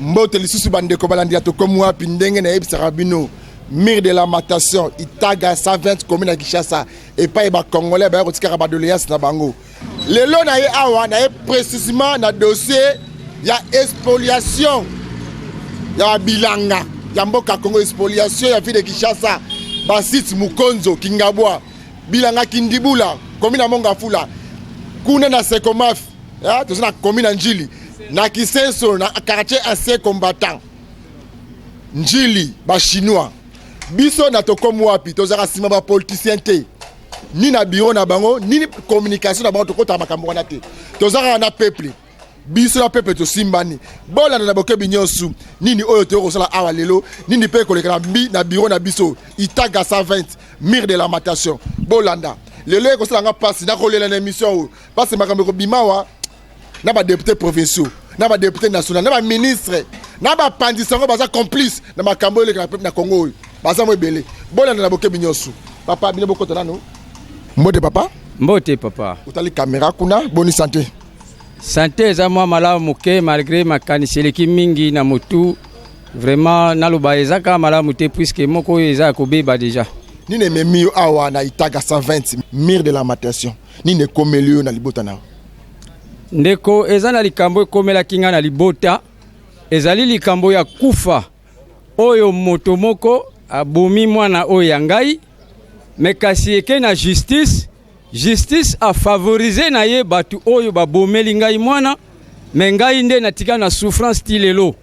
Mbote lisusu bandeko balandi ya Tokomi Wapi. Ndenge nayebisaka bino, mur de lamentation, Itaga 120, commune ya Kinshasa, epai bacongolais baya kotikaka badoléance na bango. Lelo na ye awa, na ye précisément na dossier ya spoliation ya bilanga ya mboka Congo, spoliation ya ville de Kinshasa, basite Mukonzo, Kingabwa, bilanga Kindibula, commune ya Mongafula, kuna na Sekomaf, toza na commune ya Njili, na Kisenso, na quartier Ancien Combattant, Njili, bachinois. Biso na Tokomi Wapi, tozalaka nsima bapoliticien te, ni na bureau na bango, ni communication na bango. Tokotaka makambo wana te. Toza kaka na peuple. Biso na peuple tosimbani. Bolanda na bokebi nyonso nini oyo toyei kosala awa lelo, nini mpe ekoleka na bureau na biso, Itaga 120, mur de lamentation. Bolanda lelo, ekosala nga mpasi nakolela na émission oyo, parce makambo ekobima awa na badéputé provinciaux, na badéputé national, na baministre, na bapandisi yango, baza complice na makambo oyo eleka na Congo oyo. Baza mo ebele. Bolanda na bokebi nyonso. Papa, bino bokota nanu. Mbote, papa. Mbote, papa. Otali caméra kuna. Boni santé? Santé eza mwa malamu moke, malgré makanisi eleki mingi na motu. Vraiment, naloba eza kaka malamu te, puisque moko oyo eza ya kobeba déjà. Nini ememi yo awa na Itaga 120, mur de lamentation? Nini ekomeli yo na libota na yo? Ndeko, eza na likambo ekomelaki ngai na libota. Ezali likambo ya kufa oyo moto moko abomi mwana oyo ya ngai. Me kasi eke na justice, justice afavorize na ye bato oyo babomeli ngai mwana. Me ngai nde natika na souffrance ti lelo.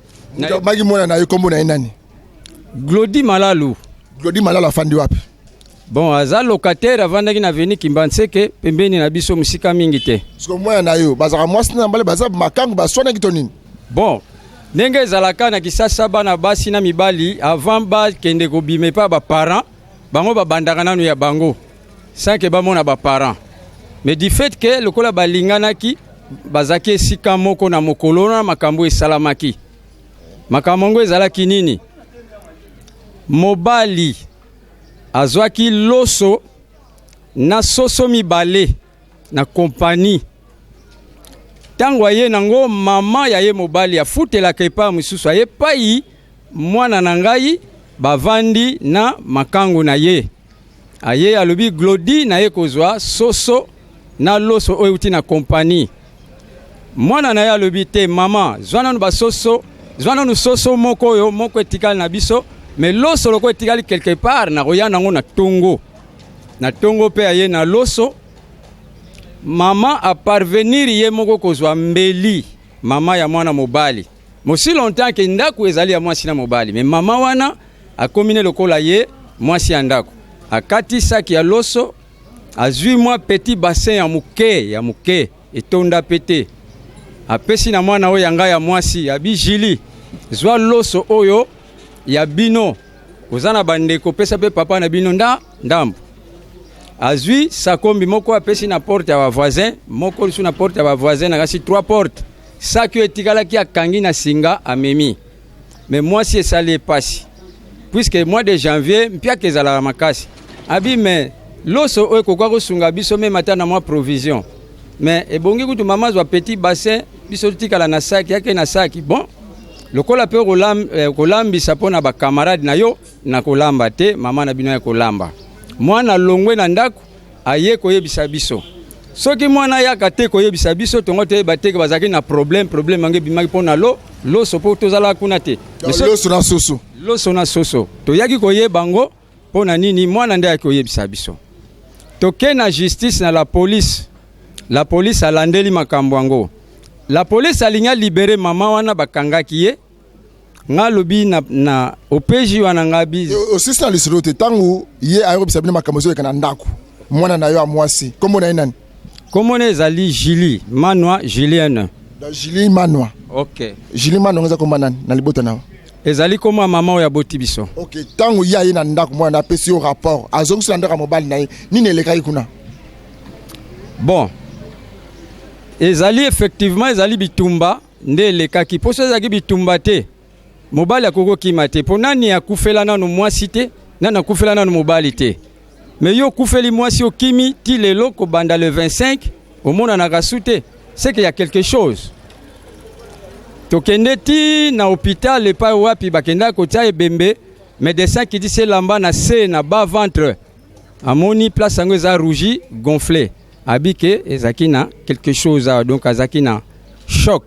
Maki mwana na ye, nkombo na ye nani? Glodi Malalu. Glodi Malalu afandi wapi? Bon, aza locataire, avandaki na avenue Kimbanseke, pembeni na biso, mosika mingi te. Siko mwana na yo bazalaka mwasi na mbale, baza makangu, baswanaki to nini? Bon, ndenge ezalaka na Kisasa, bana basi na mibali, avant bakende kobima epai ya baparent, bango babandaka nanu ya bango sans ke bamona baparent. Mais du fait ke lokola balinganaki, bazalaki esika moko na mokolo wana makambo esalamaki. Makambo yango ezalaki nini? Mobali azwaki loso na soso mibale na kompani. Ntango aye nango, mama ya ye mobali afutelaka epai mosusu, aye pai mwana na ngai bavandi na makangu na ye. Aye, alobi: "Glodi, na ye kozwa soso na loso oyo euti na kompani." Mwana na ye alobi: "Te mama, zwa nanu basoso, zwa nanu soso moko, oyo moko etikali na biso. Me loso loko etikali quelque part, nakoya nango na tongo." Na tongo mpe aye na loso. Mama aparvenir ye moko kozwa mbeli, mama ya mwana mobali. Mosi longtemps ke ndako ezali ya mwasi na mobali, me mama wana akomi ne lokola ye mwasi ya ndako. Akati saki ya loso, azwi mwa petit bassin ya moke ya moke, etonda pe te, apesi na mwana oyo ya ngai ya mwasi. Abi: "Jili, zwa loso oyo ya bino, oza na bandeko, pesa mpe papa na bino nda ndambo." Azwi sakombi moko, apesi na porte ya bavoisin, moko lisusu na porte ya bavoisin, na kasi trois porte. Saki oyo etikalaki, akangi na singa, amemi. Me mwasi esali epasi, puisque mois de janvier mpiaka ezalaka makasi. Abi: "Me loso oyo ekoka kosunga biso meme ata na mwa provision, me ebongi kutu mama azwa petit bassin, biso totikala na saki." Ake na saki. Bon, lokola mpe kolambisa mpo na bakamarade na yo, na kolamba te, mama na bino ya kolamba. Mwana longwe na ndako, aye koyebisa biso. Soki mwana ayaka te koyebisa biso, tongo toyeba te ke bazalaki na problème. Problème yango ebimaki mpo na loso, mpo tozalaka kuna te. Loso na soso. Loso na soso. Toyaki koyeba yango mpo na nini? Mwana nde ayaki koyebisa biso. Toke na justice, na la police. La police alandeli makambo yango. La police alingi alibere mama wana, bakangaki ye. Nga alobi na OPJ wana, nga bi Osisi na lisolo te. Ntango ye ayokobisa bino makambo ezoleka na ndako, mwana na yo ya mwasi, nkombo na ye nani? Kombo na ezali Julie Manwa Julienne. Julie Manwa. Ok. Julie Manwa eza komba nani na libota na yo? Ezali kombo ya mama oyo aboti biso. Ok. Ntango ye aye na ndako, mwana apesi yo rapport, azongisi na ndako ya mobali na ye, nini elekaki kuna? Bon, ezali effectivement, ezali bitumba nde elekaki. Mpo so ezalaki bitumba te, mobali akoki kokima te. Mpo nani akufela nanu mwasi te, nani akufela nanu mobali te? Me yo okufeli mwasi, okimi ti lelo, kobanda le 25 omonanaka su te, c'est qu'il y a quelque chose. Tokende ti na hôpital epai wapi bakendaki kotia ebembe. Médecin akitisi elamba na se na bas ventre, amoni place yango eza rougi, gonflé, abi ke ezalaki na quelque chose awa, donc azalaki na choc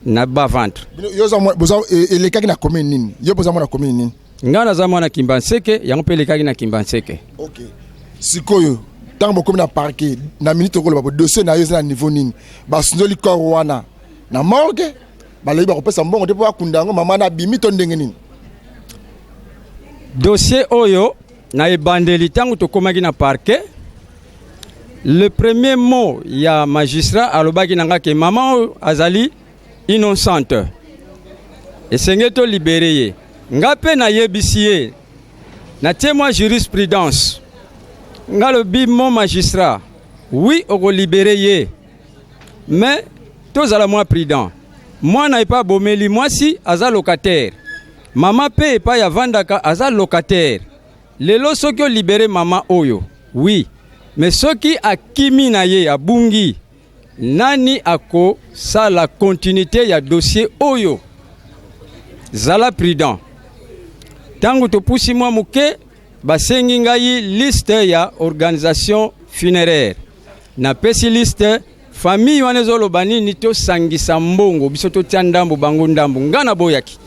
na bas ventre. Yo boza elekaki na commune nini? Yo boza mwana commune nini? Ngai naza mwana Kimbanseke, yango mpe elekaki na Kimbanseke. Ok, sikoyo ntango bokomi na parquet, na minute okoloba bo dossier na yo eza na niveau nini? Basundoli corps wana na morgue, balobi bakopesa mbongo te mpo bakunda yango, mama na abimi to ndenge nini? Dossier oyo, na ebandeli, ntango tokomaki na parquet, le premier mot ya magistrat alobaki na nga ke mama oyo azali innocente, esengeli tolibérer ye. Nga mpe nayebisi ye, natie mwa jurisprudence. Nga lobi: "Mon magistrat, oui, okolibérer ye, mais tozala mwa prudent. Mwana epai abomeli mwasi aza locataire, mama mpe epai avandaka aza locataire. Lelo soki olibérer mama oyo, oui, mais soki akimi na ye, abungi, nani akosala continuité ya dossier oyo? Zala prudent." Ntango topusi mwa moke, basengi ngai liste ya organisation funéraire. Napesi liste. Famille wana ezoloba nini? Tosangisa mbongo, biso totia ndambo, bango ndambo. Ngai naboyaki,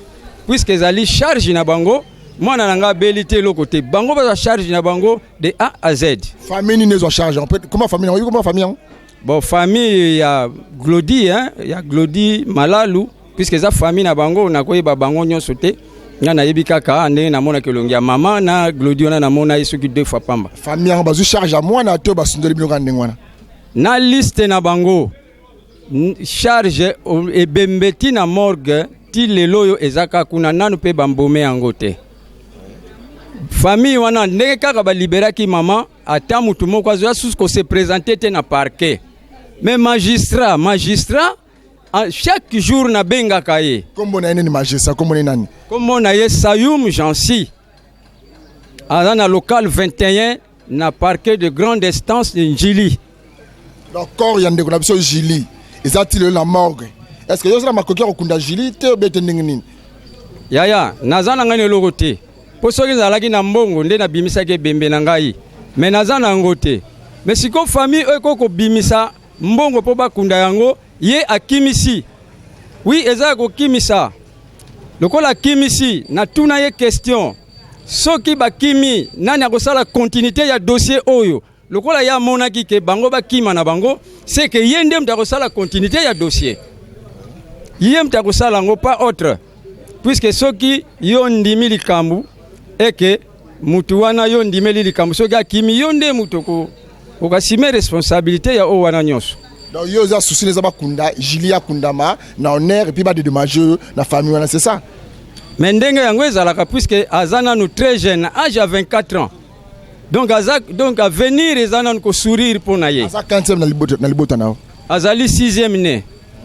puisque ezali charge na bango. Mwana na ngai abeli te, eloko te, bango bazwa charge na bango de A à Z. Famille nini ezwa charge? Comment famille yango? Comment famille yango? Bon, famille ya Glodi, hein, ya Glodi Malalu, puisque eza famille na bango. Nakoyeba bango nyonso te, ngai nayebi kaka ndenge namonaki elongi ya mama na Glodi wana, namona ye soki deux fois pamba. Famille yango bazwi charge ya mwana to basundoli bino kaka ndenge wana? Na liste na bango, charge ebembe ti na morgue ti lelo oyo eza kaka kuna, nanu mpe bambome yango te. Famille wana, ndenge kaka baliberaki mama, ata mutu moko azoya susu kose présenter te na parquet. Mais magistrat, chaque jour nabengaka ye. Kombo na ye nini, magistrat? Kombo na ye nani? Kombo na ye Sayum Jansi, aza na local 21 na parquet de grande instance de Njili. Donc corps ya ndeko na biso Julie eza ti lelo na morgue. Est ce que yo oza na makoki ya kokunda Julie te, obete ndenge nini? Yaya, naza na ngai na eloko te, mpo soki ezalaki na mbongo nde nabimisaki ebembe na ngai, mais naza na yango te. Mais sikoyo famille oyo ekoki kobimisa mbongo mpo bakunda yango, ye akimisi. Oui, eza ya kokimisa. Lokola akimisi, natuna ye question: soki bakimi, nani akosala continuité ya dossier oyo? Lokola ye amonaki ke bango bakima na bango, c'est que ye nde moto akosala continuité ya dossier, ye moto akosala yango, pas autre, puisque soki yo ndimi likambo eke mutu wana yo ndimeli likambo, soki akimi, yo nde moto okasime responsabilité ya oyo wana nyonso. Donc yo oza souci eza bakunda Julie, akundama na honneur et puis badédommage oyo na famille wana, c'est ça? Mais ndenge yango ezalaka, puisque aza nanu très jeune, âge ya 24 ans, donc aza, donc avenir eza nanu kosourire mpo na ye. Aza quantième na libota na yo? Azali sixième né.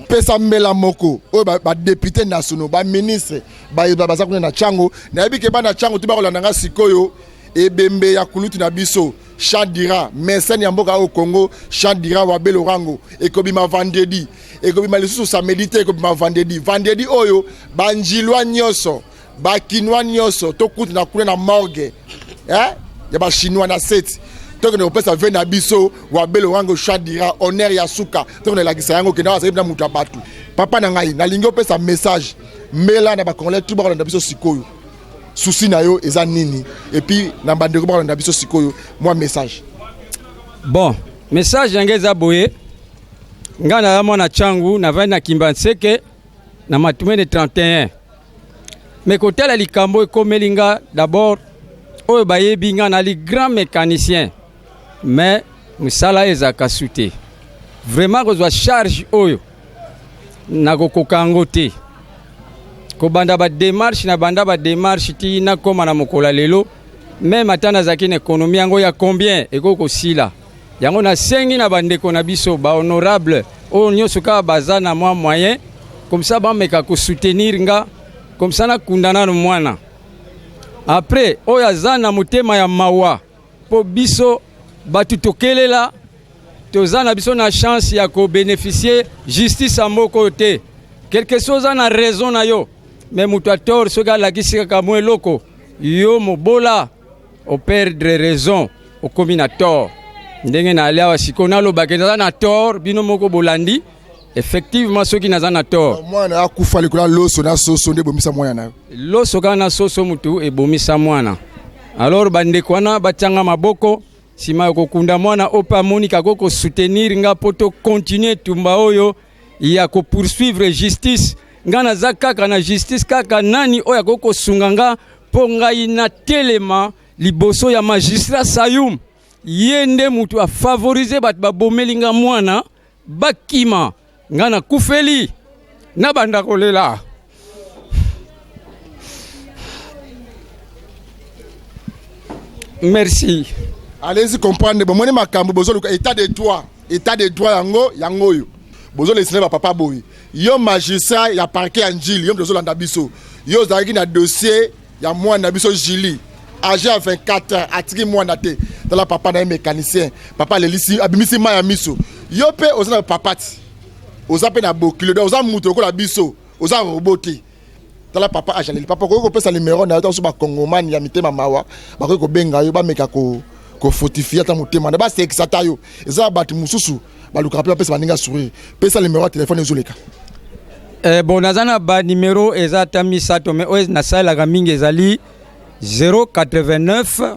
Pesa mbela moko oyo badéputé nationaux, baministre baza kuna na Ntiango. Nayebi ke bana Ntiango ti bakolanda nga sikoyo. Ebembe ya kulutu na biso Chandira, mécène ya mboka oyo Congo, Chandira Wabelo Rango, ekobima vendredi, ekobima lisusu samedi te, ekobima vendredi. Vendredi oyo, banjilwa nyonso, bakinois nyonso, tokutana kuna na morgue, eh? Ya bachinois na seti. Tokende kopesa ve na biso Wabelo Rango Chandira honneur ya suka. Tokende elakisa yango kende azali na moto ya bato. Papa na ngai, nalingi opesa message, mbela na bacongolais tu bakolanda biso sikoyo. Souci na yo eza nini? Et puis na bandeko bakolanda biso sikoyo, mwa message. Bon, message yango eza boye: ngai naza mwana Ntiangu, navandi na Kimbanseke na Matumene 31. Mais kotala likambo ekomeli nga, d'abord oyo bayebi nga, nali grand mécanicien, mais mosala ezalaka su te. Vraiment, kozwa charge oyo, nakokoka yango te. Kobanda badémarche, na banda badémarche ti nakóma na mokolo ya lelo, même ata nazalaki na économie yango ya combien, ekoki kosila yango. Nasengi na bandeko na biso bahonorable oyo nyonso kaka baza na mwa moyen comme ça, bameka kosoutenir nga, comme ça nakunda nano mwana. Après, oyo aza na motema ya mawa mpo biso bato tokelela, toza na biso na chance ya kobénéficier justice ya mboka oyo te. Quelque soit oza na raison na yo, mais moto ya tort soki alakisi kaka mwa eloko, yo mobola operdre raison, okomi na tort. Ndenge nali awa sikoyo nalobake naza na tort, bino moko bolandi effectivement soki naza na tort. Mwana akufa likolo ya loso na soso nde ebomisa mwana na yo. Loso kaka na soso mutu ebomisa mwana. Alors bandeko wana batianga maboko nsima ya kokunda mwana oyo mpe amoni kako kosoutenir nga mpo to continuer etumba oyo ya kopoursuivre justice. Nga naza kaka na justice, kaka nani oyo akoki kosunga nga mpo ngai natelema liboso ya magistrat Sayum. Ye nde mutu afavorize bato babomeli nga mwana bakima, nga nakufeli nabanda kolela. Merci. Allez-y comprendre, bomoni makambo bozoluka état de droit, état de droit yango yango oyo bozolesine bapapa boye. Yo magistrat ya parquet ya Njili, yo moto ozolanda biso, yo ozalaki na dossier ya mwana na biso Julie âgé ya 24 ans, atiki mwana te. Tala papa na ye mécanicien, papa alelisi, abimisi mai ya miso. Yo mpe oza na papa ti, oza mpe na bokilo, donc oza moto lokola biso, oza robot te. Tala papa âge aleli. Papa, okoki kopesa numero na yo, so bakongomani ya mitema mawa bakoki kobenga yo, bameka kofortifie ata motema na basekisa ata yo. Eza bato mosusu balukaka mpe bapesa baninga sourire. Pesa numero ya telefone ezoleka. Bon, naza na ba numero eza ata misato, mais oyo nasalelaka mingi ezali 089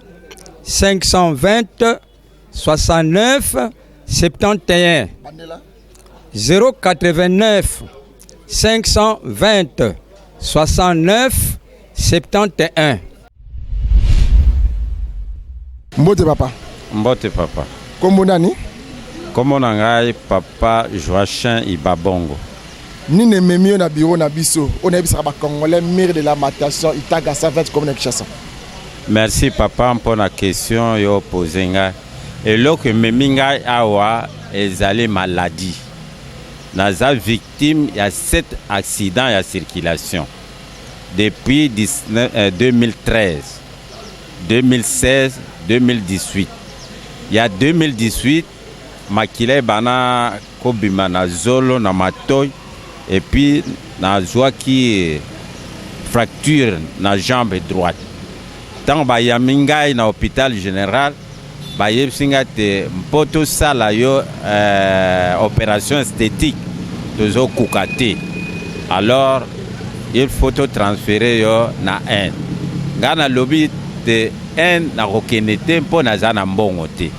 520 69 71. Bandela. 089 520 69 71. Mbote papa. Mbote papa. Kombo nani? Kombo na ngai papa Joachim Ibabongo. Nini ememi yo na bureau na biso oyo nayebisaka bacongolais mur de lamentation Itaga 120 commune ya Kinshasa? Merci papa mpona question yo pose ngai. Eloko ememi ngai awa ezali maladie. Naza victime ya 7 accidents ya circulation depuis 19, 2013, 2016, 2018. Ya 2018 makila ebana kobima na zolo na matoi, et puis nazwaki fracture na jambe droite. Ntango bayambi ngai na hôpital général, bayebisi ngai te mpo tosala yo opération esthétique tozokuka te, alors il faut totransférer yo na Inde. Ngai nalobi te Inde nakokende te mpo naza na mbongo te.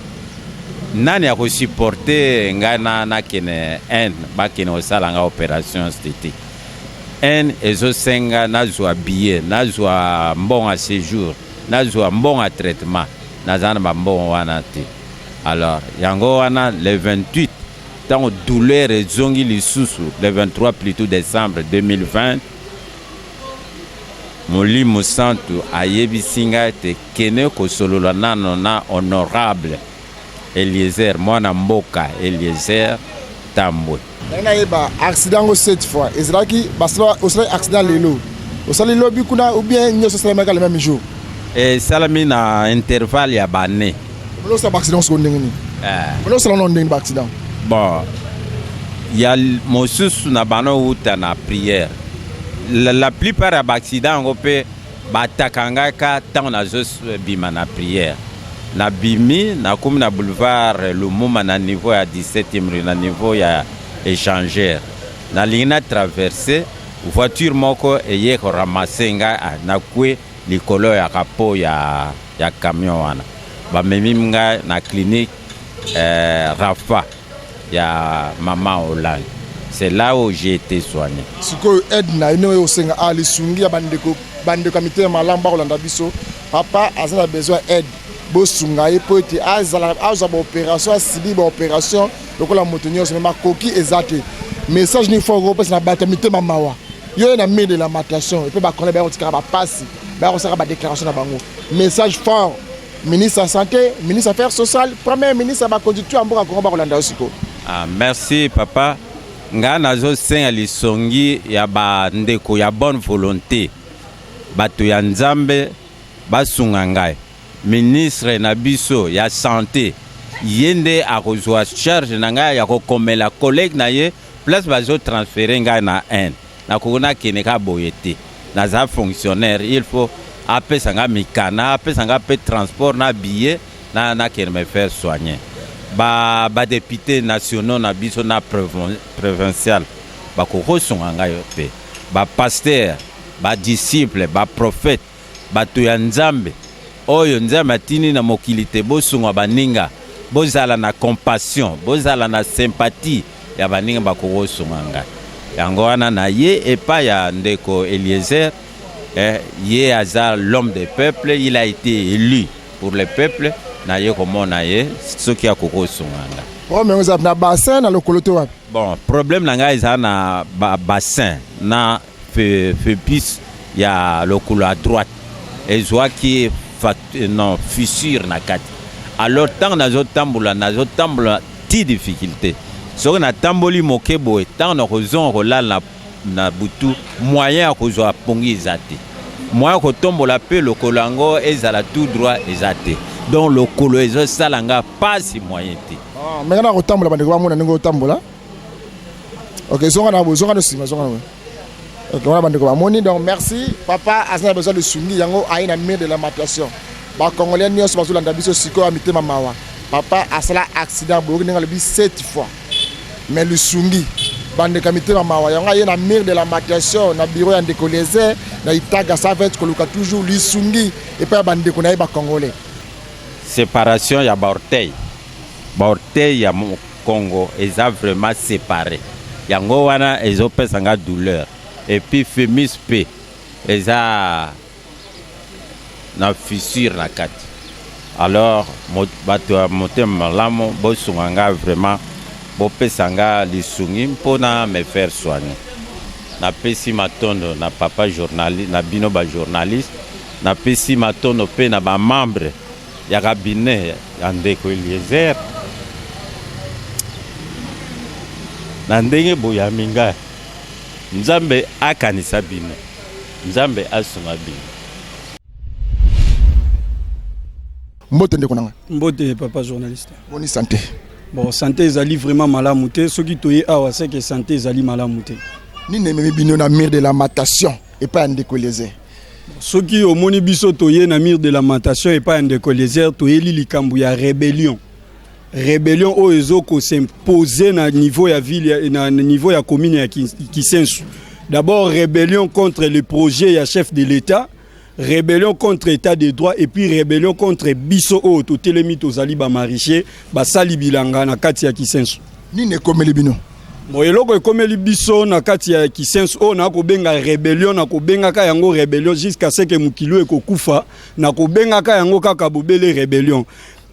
Nani akosupporte ngai na nakende Inde bakende kosala ngai opération esthétique? Inde ezosenga nazwa billet, nazwa mbongo ya séjour, nazwa mbongo ya traitement. Naza na bambongo wana te. Alors yango wana le 28 ntango douleur ezongi lisusu, le 23 plutôt décembre 2020, Molimo Santu ayebisi ngai te kende kosolola nano na honorable Eliezer, mwana mboka Eliezer Tambwe. Ndenge nayeba accident yango cette fois ezalaki osalaki accident lelo, osali lobi kuna, ou bien nyonso esalamaki le même jour? Esalami na intervalle ya bane. Osala baaccident sikoyo ndenge nini? Osala nano ndenge baaccident? Bon, ya mosusu na bano wuta na prière. La plupart ya baaccident yango mpe bataka ngai ka ntango nazobima na prière. Nabimi, nakomi na boulevard Lumumba na niveau ya 17e rue, na niveau ya échangeur. Nalingi na traverse, voiture moko eye koramase ngai, nakwe likolo ya capot ya camion wana. Bamemi ngai na clinique Rafa ya Mama Hollande. C'est là où j'ai été soigné. Sikoyo aide na ye oyo osenga a lisungi ya bandeko, bandeko ya mitema malamu bakolanda biso. Papa aza na besoin aide, bosunga ye po ete azala azwa baopération, asibi baopération lokola moto nyonso, mais makoki eza te. Message nini fort okopesa na bato ya mitema mawa? Yo ye na mur de lamentation epe bakongolais baya kotikaka bapasi, baya kosalaka badéclaration na bango. Message fort, ministre ya santé, ministre affaires sociales, premier ministre ya bakonzi tu ya mboka Kongo bakolanda yo sikoyo. Ah, merci papa. Ngai nazosenga lisongi ya bandeko ya bonne volonté, bato ya Nzambe basunga ngai. Ministre na biso ya santé, ye nde akozwa charge na ngai ya kokomela collègue na ye. Place bazo transférer ngai na Inde, nakoki nakende kaka boye te. Naza fonctionnaire, il faut apesa nga mikanda, apesa nga mpe transport na billet na nakende me faire soigner. Ba badéputés nationaux na biso na provincial bakoki kosunga ngai mpe, bapasteurs, badisciples, baprophètes, bato ya Nzambe oyo Nzambe atindi na mokili te, bosunga baninga, bozala na compassion, bozala na sympathie ya baninga, bakoki kosunga ngai. Yango wana na ye epai ya ndeko Eliezer. Ye aza l'homme de peuple, il a été élu pour le peuple. Na ye komona ye soki akoki kosunga ngai. Problème yango eza na bassin, na lokolo to wapi? Bon, problème na ngai eza na bassin na fœtus ya lokolo ya droite. Ezwaki non, fissure na kati. Alors ntango nazotambola, nazotambola ti difficulté. Soki natamboli moke boye, ntango nakozonga kolala na butu, moyen ya kozwa pongi eza te, moyen ya kotombola mpe lokolo yango ezala tout droit eza te. Donc lokolo ezosala nga pasi, moyen te. Ah, me nga na kotambola, bandeko bamona ndenge otambola. Ok, zonga na boye, zonga na nsima, zonga na boye. Ok, wana bandeko bamoni. Donc merci papa. Aza na besoin lisungi, yango aye na mur de lamentation. Bacongolais nyonso bazolanda biso sikoyo ya mitema mawa, papa asala accident, boyoki ndenge alobi, sept fois, mais lisungi, bandeko ya mitema mawa, yango aye na mur de lamentation, na bureau ya ndeko Eliezer na Itaga 120, koluka toujours lisungi epai ya bandeko na ye bacongolais. Séparation ya baorteils, baorteils ya mokongo eza vraiment séparé, yango wana ezopesa nga douleur. Et puis fémur mpe eza na fissure na kati. Alors bato ya motema malamu, bosunga nga vraiment, bopesa nga lisungi mpona me faire soigner. Napesi matondo na papa journaliste, na bino bajournaliste. Napesi matondo mpe na bamembre ya cabinet ya ndeko Eliezer na ndenge boyami ngai. Nzambe akanisa bino, Nzambe asunga bino. Mbote ndeko na ngai. Mbote papa journaliste. Boni santé? Bon, santé ezali vraiment malamu te. Soki toye awa, c'est que santé ezali malamu te. Nini ememi bino na mur de lamentation epai ya ndeko Eliezer? Soki omoni biso toye na mur de lamentation epai ya ndeko Eliezer, toyeli likambo ya rébellion, rébellion oyo ezokosimpose na niveau ya ville, na niveau ya commune ya Kisensu. D'abord rébellion contre le projet ya chef de l'État, rébellion contre état de droit, et puis rébellion contre biso oyo totelemi, tozali bamaraîchers, basali bilanga na kati ya Kisensu. Nini ekomeli bino? Bon, eloko ekomeli biso na kati ya Kisensu oyo nakobenga rébellion, nakobengaka yango rébellion jusqu'à ce que mokili oyo ekokufa, nakobengaka yango kaka bobele rébellion.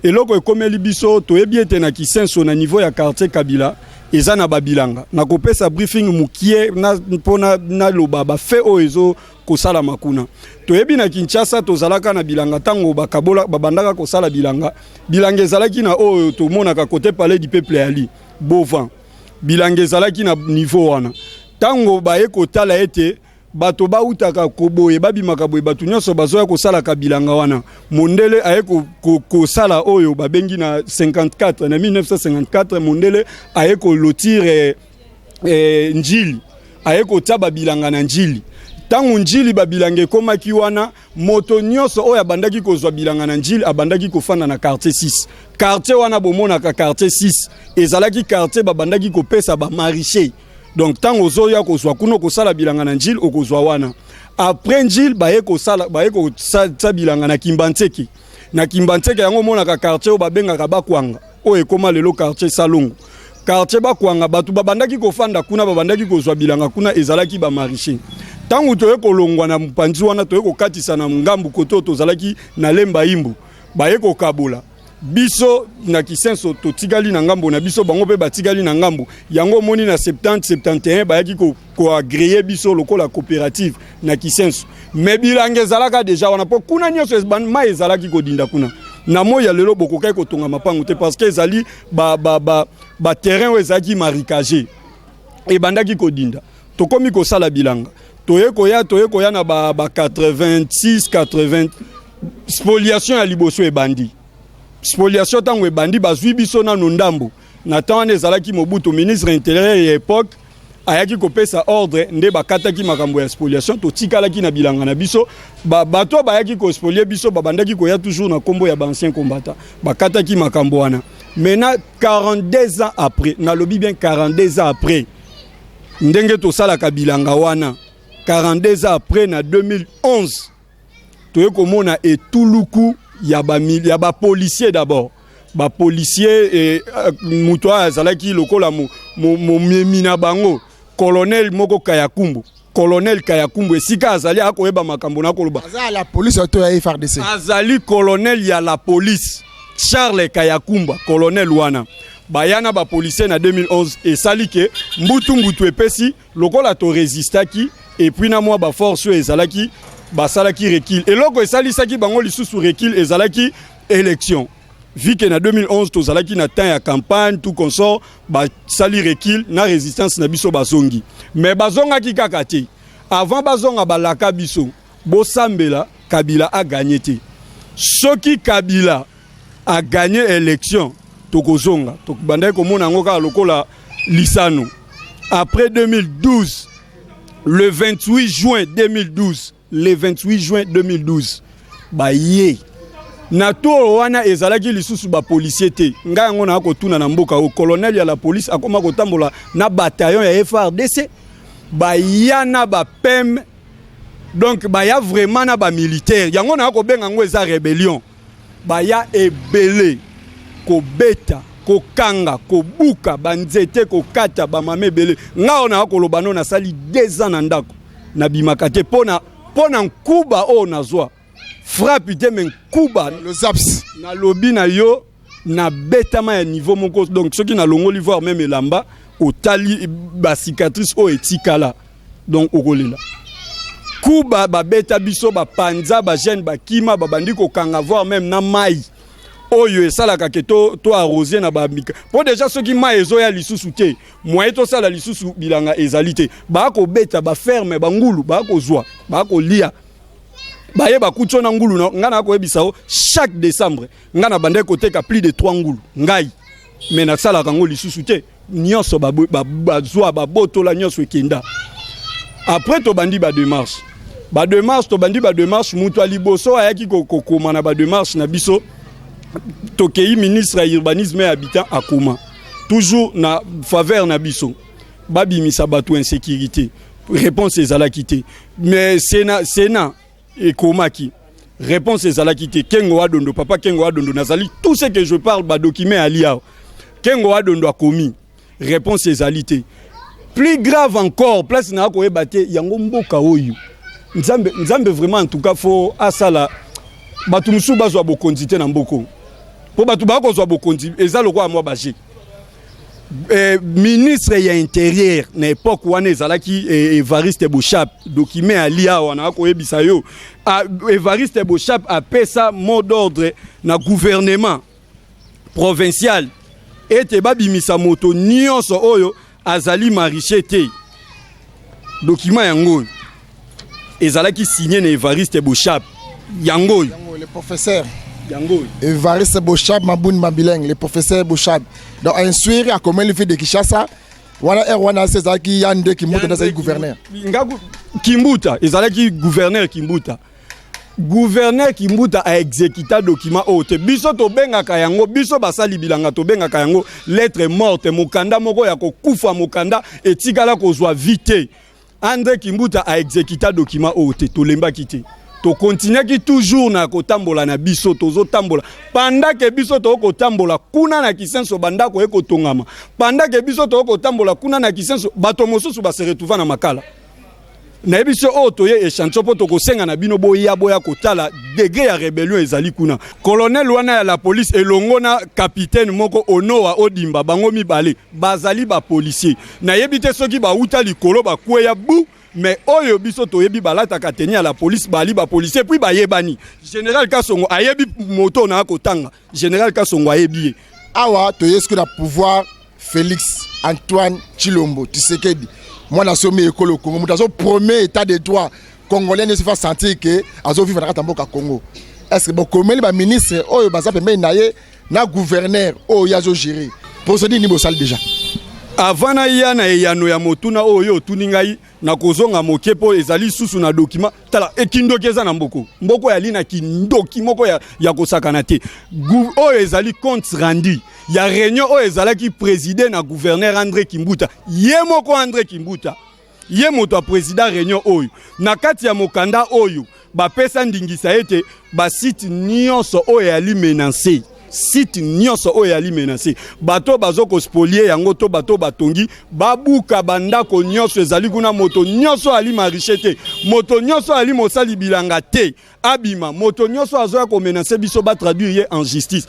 Eloko ekomeli biso, toyebi ete na Kisenso, na niveau ya quartier Kabila, eza na babilanga. Nakopesa briefing mokie mpo naloba bafaits oyo ezo kosalama kuna. Toyebi na Kinshasa tozalaka na bilanga. Ntango bakabola, babandaka kosala bilanga, bilanga ezalaki na oyo tomonaka côté Palais du Peuple, yali Bovan. Bilanga ezalaki na niveau wana. Ntango baye kotala ete bato bautaka koboye, babimaka boye, bato nyonso bazoya kosalaka bilanga wana, mondele aye kosala oyo babengi na 54, na 1954, mondele aye kolotir Njili, aye kotia babilanga na Njili. Ntango Njili babilanga ekomaki wana, moto nyonso oyo abandaki kozwa bilanga na Njili abandaki kofanda na quartier 6. Quartier wana bomonaka, quartier 6, ezalaki quartier babandaki kopesa bamaraîchers. Donc ntango ozoya kozwa kuna, kosala bilanga na Njili, okozwa wana. Après Njili, baye kosala, baye kosa bilanga na Kimbantseke. Na Kimbantseke yango omonaka quartier oyo babengaka Bakwanga, oyo ekóma lelo quartier Salongo. Quartier Bakwanga, bato babandaki kofanda kuna, babandaki kozwa bilanga kuna, ezalaki bamaraîchers. Ntango toye kolongwa na mopanzi wana, toye kokatisa na ngambu kote oyo tozalaki na Lemba Imbu, baye kokabola biso na Kisenso. Totikali na ngambo na biso, bango mpe batikali na ngambo yango. Omoni na 70 71 bayaki koagréer biso lokola coopérative na Kisenso, mais bilanga ezalaka déjà wana, mpo kuna nyonso mai ezalaki kodinda kuna. Na moi ya lelo bokokaki kotonga mapango te, parce que ezali baterrain ba oyo ezalaki marécage, ebandaki kodinda. Tokomi kosala bilanga, toye koya na ba 86 80, spoliation ya liboso ebandi. Spoliation ntango ebandi, bazwi biso nano ndambo. Na temps wana ezalaki Mobutu, ministre intérieur ya époque, ayaki kopesa ordre nde bakataki makambo ya spoliation. Totikalaki na bilanga na biso. Bato bayaki kospolier biso, babandaki koya toujours na nkombo ya baancien combattant. Bakataki makambo wana. Maintenant, 42 ans après, nalobi bien 42 ans après, ndenge tosalaka bilanga wana, 42 ans après, na 2011, toye komona etuluku ya bapolicier. D'abord bapolicier e, moto oyo azalaki lokola momemi na bango, colonel moko Kayakumbu. Colonel Kayakumbu, esika azali, akoyeba makambo nakoloba. Aza la police to ya FARDC? Azali colonel ya la police, Charles Kayakumba. Colonel wana baya na bapolicier na 2011. Esali ke mbutu mbutu epesi lokola torésistaki, et puis na mwa baforce oyo ezalaki, basalaki recul. Eloko esalisaki bango lisusu recul ezalaki élection, vu que na 2011 tozalaki na temps ya campagne, tout consort. Basali recul na résistance na biso, bazongi. Mais bazongaki kaka te. Avant bazonga, balaka biso: bosambela Kabila aganye te. Soki Kabila aganye élection, tokozonga. Tobandaki komona yango kaka lokola lisano. Après 2012, le 28 juin 2012, le 28 juin 2012, baye na tour wana, ezalaki lisusu bapolicier te. Ngai yango naa kotuna na mboka oyo, colonel ya la police akoma kotambola na bataillon ya FARDC, baya na bapeme, donc baya vraiment na bamilitaire. Yango naa kobenga yango eza rébellion. Baya ebele kobeta, kokanga, kobuka banzete, kokata bamama ebele. Ngai oyo naa koloba no, nasali 2 ans na ndako, nabimaka te mpo na nkuba oyo nazwa, frappe te, mais nkuba. Le zaps. Nalobi na yo, nabetama ya niveau moko. Donc soki nalongoli, voire même elamba, otali bacicatrice oyo etikala, donc okolela. Kuba babeta biso, bapanza bajeune, bakima, babandi kokanga, voire même na mai oyo esalaka ke to, to arrose na bamika, mpo déjà soki mai ezoya lisusu te, moye tosala lisusu bilanga ezali te. Bakobeta baferme, bangulu bakozwa, bakolia. Baye bakuti yo na ngulu na ngai. Nakoyebisa yo, chaque décembre ngai na bandaki koteka plus de 3 ngulu ngai, mais nasalaka yango lisusu te. Nyonso bazwa, babotola nyonso, ekenda. Après tobandi badémarche, badémarche, tobandi badémarche. Moto ya liboso ayaki kokoma na badémarche na biso, tokei ministre ya Urbanisme et Habitat, akoma toujours na faveur na biso, babimisa bato insécurité. Réponse ezalaki te. Mais Sénat, Sénat ekomaki, réponse ezalaki te. Kengo Adondo, papa Kengo Adondo, nazali, tout ce que je parle, badocument ali awa. Kengo Adondo akomi, réponse ezali te. Plus grave encore, place na koyeba te yango mboka oyo, Nzambe, Nzambe vraiment, en tout cas faut asala bato mosusu bazwa bokonzi te na mboka, mpo bato bakozwa bokonzi eza lokola mwa baje. Ministre ya Intérieur na époque wana ezalaki Evariste Boshab. Document ali awa, na koyebisa yo. Evariste Boshab apesa mot d'ordre na gouvernement provincial ete babimisa moto nyonso oyo azali maraîcher te. Document yango oyo ezalaki signé na Evariste Boshab, yango oyo. Le professeur. Yango oyo. Evariste Boshab Mabuni Mabileng, le professeur Boshab. Donc instruire akomeli ville de Kinshasa wana, heure wana se ezalaki ya nde Kimbuta nde azalaki gouverneur. Ngaku Kimbuta ezalaki gouverneur. Kimbuta, gouverneur Kimbuta aexécuta document oyo te. Biso tobengaka yango, biso basali bilanga tobengaka yango lettre morte, mokanda moko ya kokufa, mokanda etikala kozwa vie te. André Kimbuta aexécuta document oyo te. Tolembaki te, tokontinuaki toujours na kotambola na biso. Tozotambola pendant ke biso tokotambola kuna na Kisenso, bandako ekotongama. Pendant ke biso tokotambola kuna na Kisenso, bato mosusu base retrouva na Makala. Nayebi so oyo toye échantillon mpo tokosenga na bino boya, boya kotala degré ya rébellion ezali kuna. Colonel wana ya la police elongo na capitaine moko Onoa Odimba, bango mibale bazali bapolicier. Nayebi te soki bauta likolo bakweya bu, mais oyo biso toyebi, balataka tenue ya la police, bali bapolicier, puis bayebani. Général Kasongo ayebi moto na akotanga, général Kasongo ayebi ye. Awa toye soki na pouvoir, Félix Antoine Tshilombo Tshisekedi, mwana somi ekolo Congo, moto azo premier état de droit congolais nyonso fa sentir ke azovivre na kati ya mboka Congo. Est ce que bokomeli baministre oyo baza pembeni na ye na gouverneur oyo ye azogérer? Procédure nini bosali déjà? Avant naya na eyano ya motuna oyo otuni ngai, nakozonga moke mpo ezali susu na document. Tala, ekindoki eza na mboko mboko yali na kindoki moko ya kosakana te. Oyo ezali compte rendu ya réunion oyo ezalaki présidé na gouverneur André Kimbuta ye moko. André Kimbuta ye moto aprésident réunion oyo. Na kati ya mokanda oyo, bapesa ndingisa ete basite nyonso oyo eyali menacé, site nyonso oyo eyali menacé, bato bazo kospolier yango to bato batongi, babuka bandako nyonso ezali kuna. Moto nyonso ali maraîcher te, moto nyonso ali mosali bilanga te, abima. Moto nyonso azoya komenacer biso, batraduire ye en justice.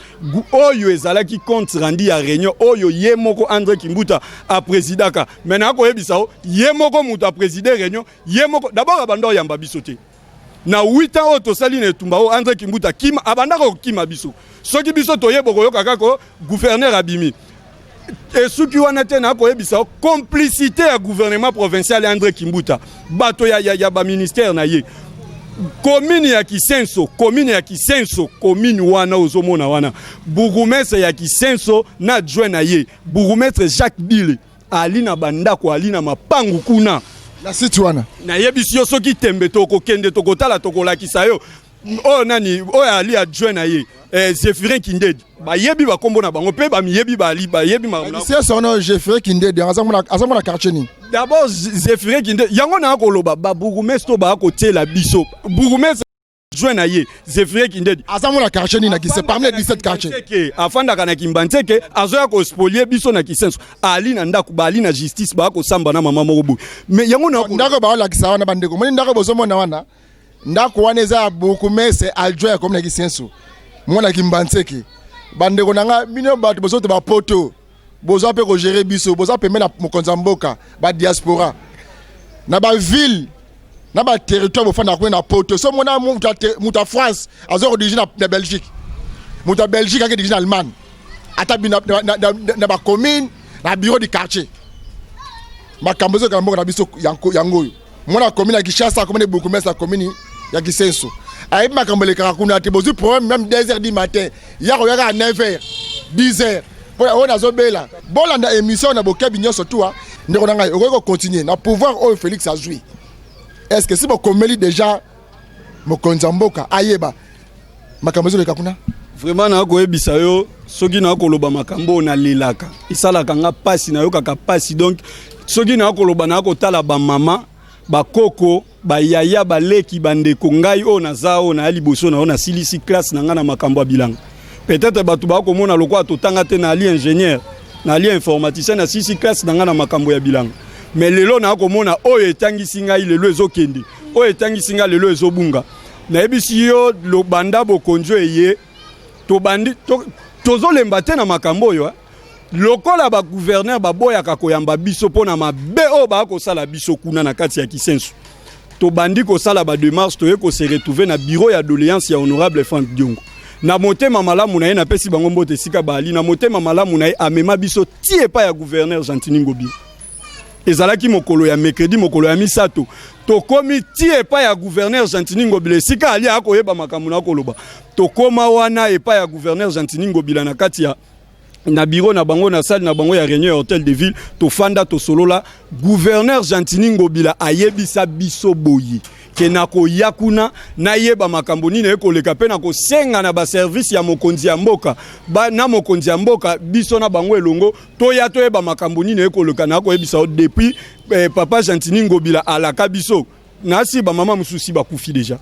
Oyo ezalaki compte rendu ya réunion oyo ye moko André Kimbuta aprésidaka. Me nakoyebisa o, ye moko moto apréside réunion, ye moko d'abord abanda oyamba biso te. Na 8 ans oyo tosali na etumba oyo, André Kimbuta kima, abandaka kokima biso. Soki biso toyeba, koyoka kaka gouverneur abimi, esuki wana te. Nakoyebisa complicité ya gouvernement provincial ya André Kimbuta, bato ya baministère na ye. Commune ya Kisenso, commune ya Kisenso, commune wana ozomona wana, bourgmestre ya Kisenso na adjoint na ye, bourgmestre Jacques Bile, ali na bandako, ali na mapangu kuna. Na site wana. Nayebisi yo, soki tembe, tokokende, tokotala, tokolakisa yo. Oyo nani oyo ali adjoint na ye, Zéphirin Kindedi. Bayebi bakombo na bango mpe bamiyebi, bali bayebi. Kisenso wana, Zéphirin Kindedi aza mona quartier nini? D'abord Zéphirin Kindedi, yango naa koloba, babourgmestre to baa kotiela biso, bourgmestre, adjoint na ye Zéphirin Kindedi. Aza mona quartier nini na Kisenso, parmi les 17 quartiers? Afandaka na Kimbanzeke. Azoya kospolier biso na Kisenso, ali na ndako, baali na justice, baa kosamba na mama moko boye. Mais yango na ndako baolakisa wana, bandeko, moni ndako bozomona wana, ndako wana eza ya bourgmestre adjoint ya commune ya Kisenso, mwana Kimbanzeke. Bandeko na nga, bino bato bozote bapoto, boza mpe kogérer biso, boza pembe na mokonzi ya mboka, badiaspora na baville na baterritoire bofandaka kuna na poto. So mona moto ya France aza kodirige na Belgique, moto ya Belgique ake dirige na Allemagne, ata na bacommune, na bureau du quartier, makambo ezokala mboka na biso. Yango oyo mwana commune ya Kinshasa akomi na bourgmestre ya commune ya Kisenso, ayebi makambo elekaka kuna te. Bozwi problème même 2 heures du matin, ya koyaka à 9 heures, 10 heures, mpo oyo nazobela. Bolanda émission na bokebi nyonso tuwa. Ndeko na ngai, okoki kocontinue na pouvoir oyo Félix azwi. Est ce que si bokomeli déjà mokonzi ya mboka ayeba makambo ezoleka kuna? Vraiment, nakoyebisa yo, soki nakoloba makambo oyo, nalelaka, esalaka nga mpasi, nayokaka mpasi. Donc soki nakoloba, nakotala bamama, bakoko, bayaya, baleki, bandeko. Ngai oyo naza oyo naya liboso na yo, nasilisi classe na ngai na makambo ya bilanga. Peut-être bato bakomona lokola totanga te. Naali ingénieur, naali informaticien, nasilisi classe na ngai na makambo ya bilanga. Mais lelo nakomona oyo etangisi ngai lelo ezokende, oyo etangisi ngai lelo ezobunga. Nayebisi yo, banda bokonzi oyo eye, tobandi tozolemba te na makambo oyo. Lokola bagouverneur baboyaka koyamba biso mpo na mabe oyo baya kosala biso kuna na kati ya Kisenso, tobandi kosala badémarche. Toye kose retrouver na bureau ya doléance ya honorable Frank Diongo. Na motema malamu na ye, napesi bango mbote esika baali, na motema malamu na ye, amema biso ti epai ya gouverneur Gentiny Ngobila. Ezalaki mokolo ya mercredi, mokolo ya misato. Tokomi ti epai ya gouverneur Gentiny Ngobila, esika ali akoyeba makambo na koloba. Tokóma wana epai ya gouverneur Gentiny Ngobila, na kati ya na bureau na bango, na salle na bango ya réunion ya hôtel de ville. Tofanda, tosolola. Gouverneur Gentiny Ngobila ayebisa biso boye ke nakoya kuna, nayeba makambo nini ekoleka, mpe nakosenga na baservice ya mokonzi ya mboka na mokonzi ya mboka, biso na bango elongo, toya toyeba makambo nini ekoleka. Nakoyebisa yo, depuis papa Gentiny Ngobila alaka biso, nasi bamama mosusu bakufi déjà.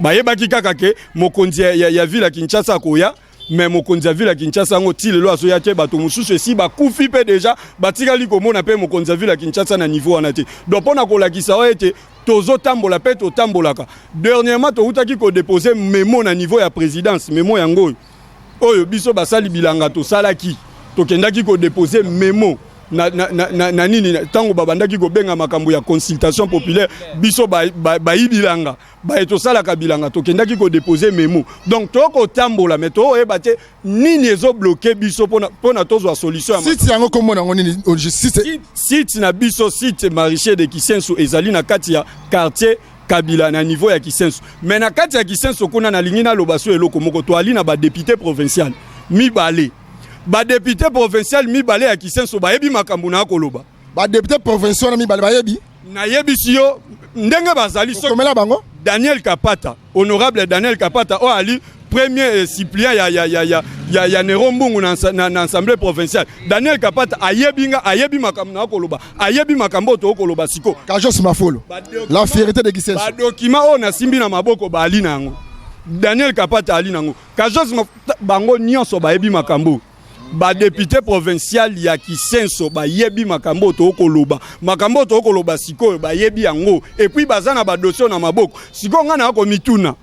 Bayebaki kaka ke mokonzi ya ville ya Kinshasa akoya, mais mokonzi ya ville ya Kinshasa yango ti lelo azoya te. Bato mosusu esi bakufi mpe déjà, batikali komona mpe mokonzi ya ville ya Kinshasa na niveau wana te. Donc mpo na kolakisa oyo ete tozotambola mpe totambolaka, dernièrement toutaki kodépose mémo na niveau ya présidence. Mémo yango oyo, oyo biso basali bilanga tosalaki, tokendaki kodépose mémo na nini, ntango babandaki kobenga makambo ya consultation populaire. Biso bayi ba, ba bilanga, baye tosalaka bilanga, tokendaki kodépose mémo. Donc tokotambola, mais toyeba te nini ezobloquer biso mpona tozwa solution. Site yango, kombo nango nini? Site, site na biso, site maraîcher de Kisenso, ezali na kati ya quartier Kabila, na niveau ya Kisenso. Mais na kati ya Kisenso kuna, nalingi naloba so eloko moko. Toali na badéputé provincial mibale. Badepute provincial mibale ya Kisenso bayebi makambo na koloba. Badepute provincial wana mibale bayebi? Nayebisi yo ndenge bazali. Sokomela bango. Daniel Kapata, honorable Daniel Kapata oyo ali premier suppléant ya Nero Mbungu na assemblée provinciale. Daniel Kapata ayebi nga, ayebi makambo na koloba, ayebi makambo oyo tokoloba siko. Kajos Mafolo, la fierté de Kisenso. Badocument oyo nasimbi na maboko baali na yango. Daniel Kapata ali nango. Kajos, bango nyonso bayebi makambo. Badepute provincial ya Kisenso bayebi makambo oyo tokoloba, makambo oyo tokoloba sikoyo bayebi yango, et puis baza na badossier na maboko. Sikoyo ngai na komituna: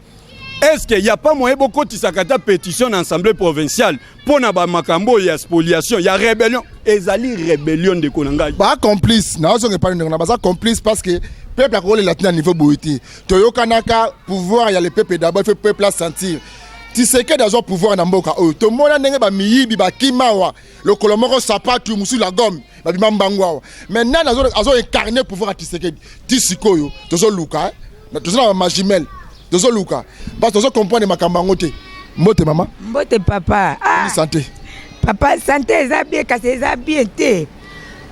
est-ce que y a pas moyen bokotisaka ata pétition na assemblée provinciale mpo na bamakambo oyo ya spoliation, ya rébellion? Ezali rébellion, ndeko na ngai. Bacomplice, nazonga epai ndeko na, baza complice parce que peuple akokolela tina niveau boye te. Toyokanaka, pouvoir ya le peuple d'abord, il faut peuple asentir. Tshisekedi azwa pouvoir na mboka oyo, tomona ndenge bamiyibi bakima awa, lokolo moko sapatu, mosusu la gomme, babima mbangu awa. Mais nani azo incarne pouvoir ya Tshisekedi ti sikoyo? Tozoluka, toza na bamajimele, tozoluka parce tozocomprendre makambo yango te. Mbote mama. Mbote papa. Ah. Santé? Papa, santé eza bien, kasi eza bien te.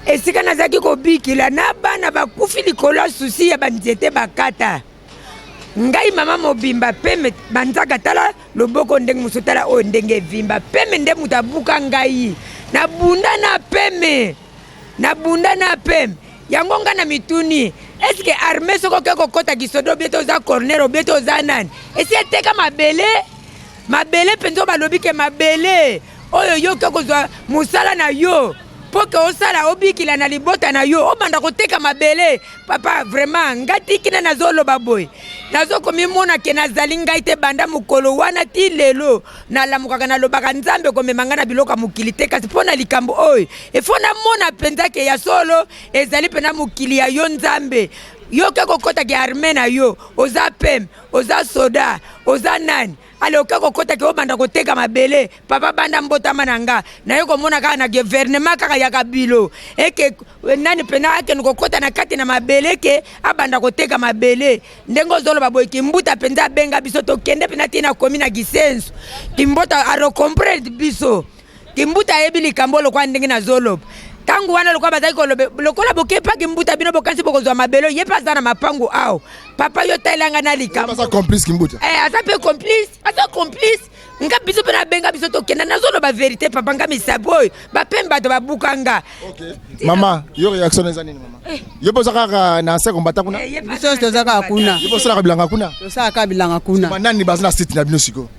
Esika nazalaki kobikila na bana bakufi likolo ya susi ya banzete bakata. Ngai mama mobimba peme banzaka, tala loboko ndenge mosusu, tala oyo ndenge evimba. Peme nde moto abuka ngai, nabunda na peme, nabunda na peme yango. Ngai na mituni: est-ce armée, soki oke kokɔta kisodo, obie te oza corner, obie te oza nani, esi eteka mabele? Mabele mpenza oyo balobi ke mabele oyo yo oke kozwa mosala na yo mpo ke osala, obikila na libota na yo, obanda koteka mabele. Papa, vraiment nga tikina nazoloba boye, nazokomimona ke nazali ngai te. Banda mokolo wana ti lelo, nalamukaka, nalobaka: Nzambe, komema ngai na biloko ya mokili te, kasi mpo na likambo oyo efo namona mpenza ke ya solo ezali mpenza mokili ya yo. Nzambe, yo ke kokɔtaki arme na yo, oza peme, oza soda, oza nani, ale oke kokɔtaki, obanda koteka mabele. Papa, banda mbotama na nga, naye komona kaka na gouvernement kaka ya Kabilo eke nani mpena akende kokɔta na kati na mabele, ke abanda koteka mabele. Ndenge ozoloba boye, Kimbuta mpenza abenga biso, tokende mpena ntina komi na Kisenso. Kimbuta arecomprendre biso, Kimbuta ayebi likambo lokola ndenge nazoloba. Ntango wana lokola bazali koloba, lokola bokepaki mbuta, bino bokanisi bokozwa mabele, ye mpe aza na mapangu awa. Papa, yo talelanga na likambo. Aza complice, Kimbuta? Eh, aza mpe complice, aza complice. Nga biso mpe nabenga biso, tokenda. Nazoloba vérité, papa. Nga misapo oyo bapembe bato babuka nga. Mama, yo réaction eza nini, mama? Yo mpe oza kaka na ancien combattant kuna? Eh, biso nyonso toza kaka kuna. Yo mpe osalaka bilanga kuna? Tosalaka bilanga kuna. Banani baza na site na bino sikoyo?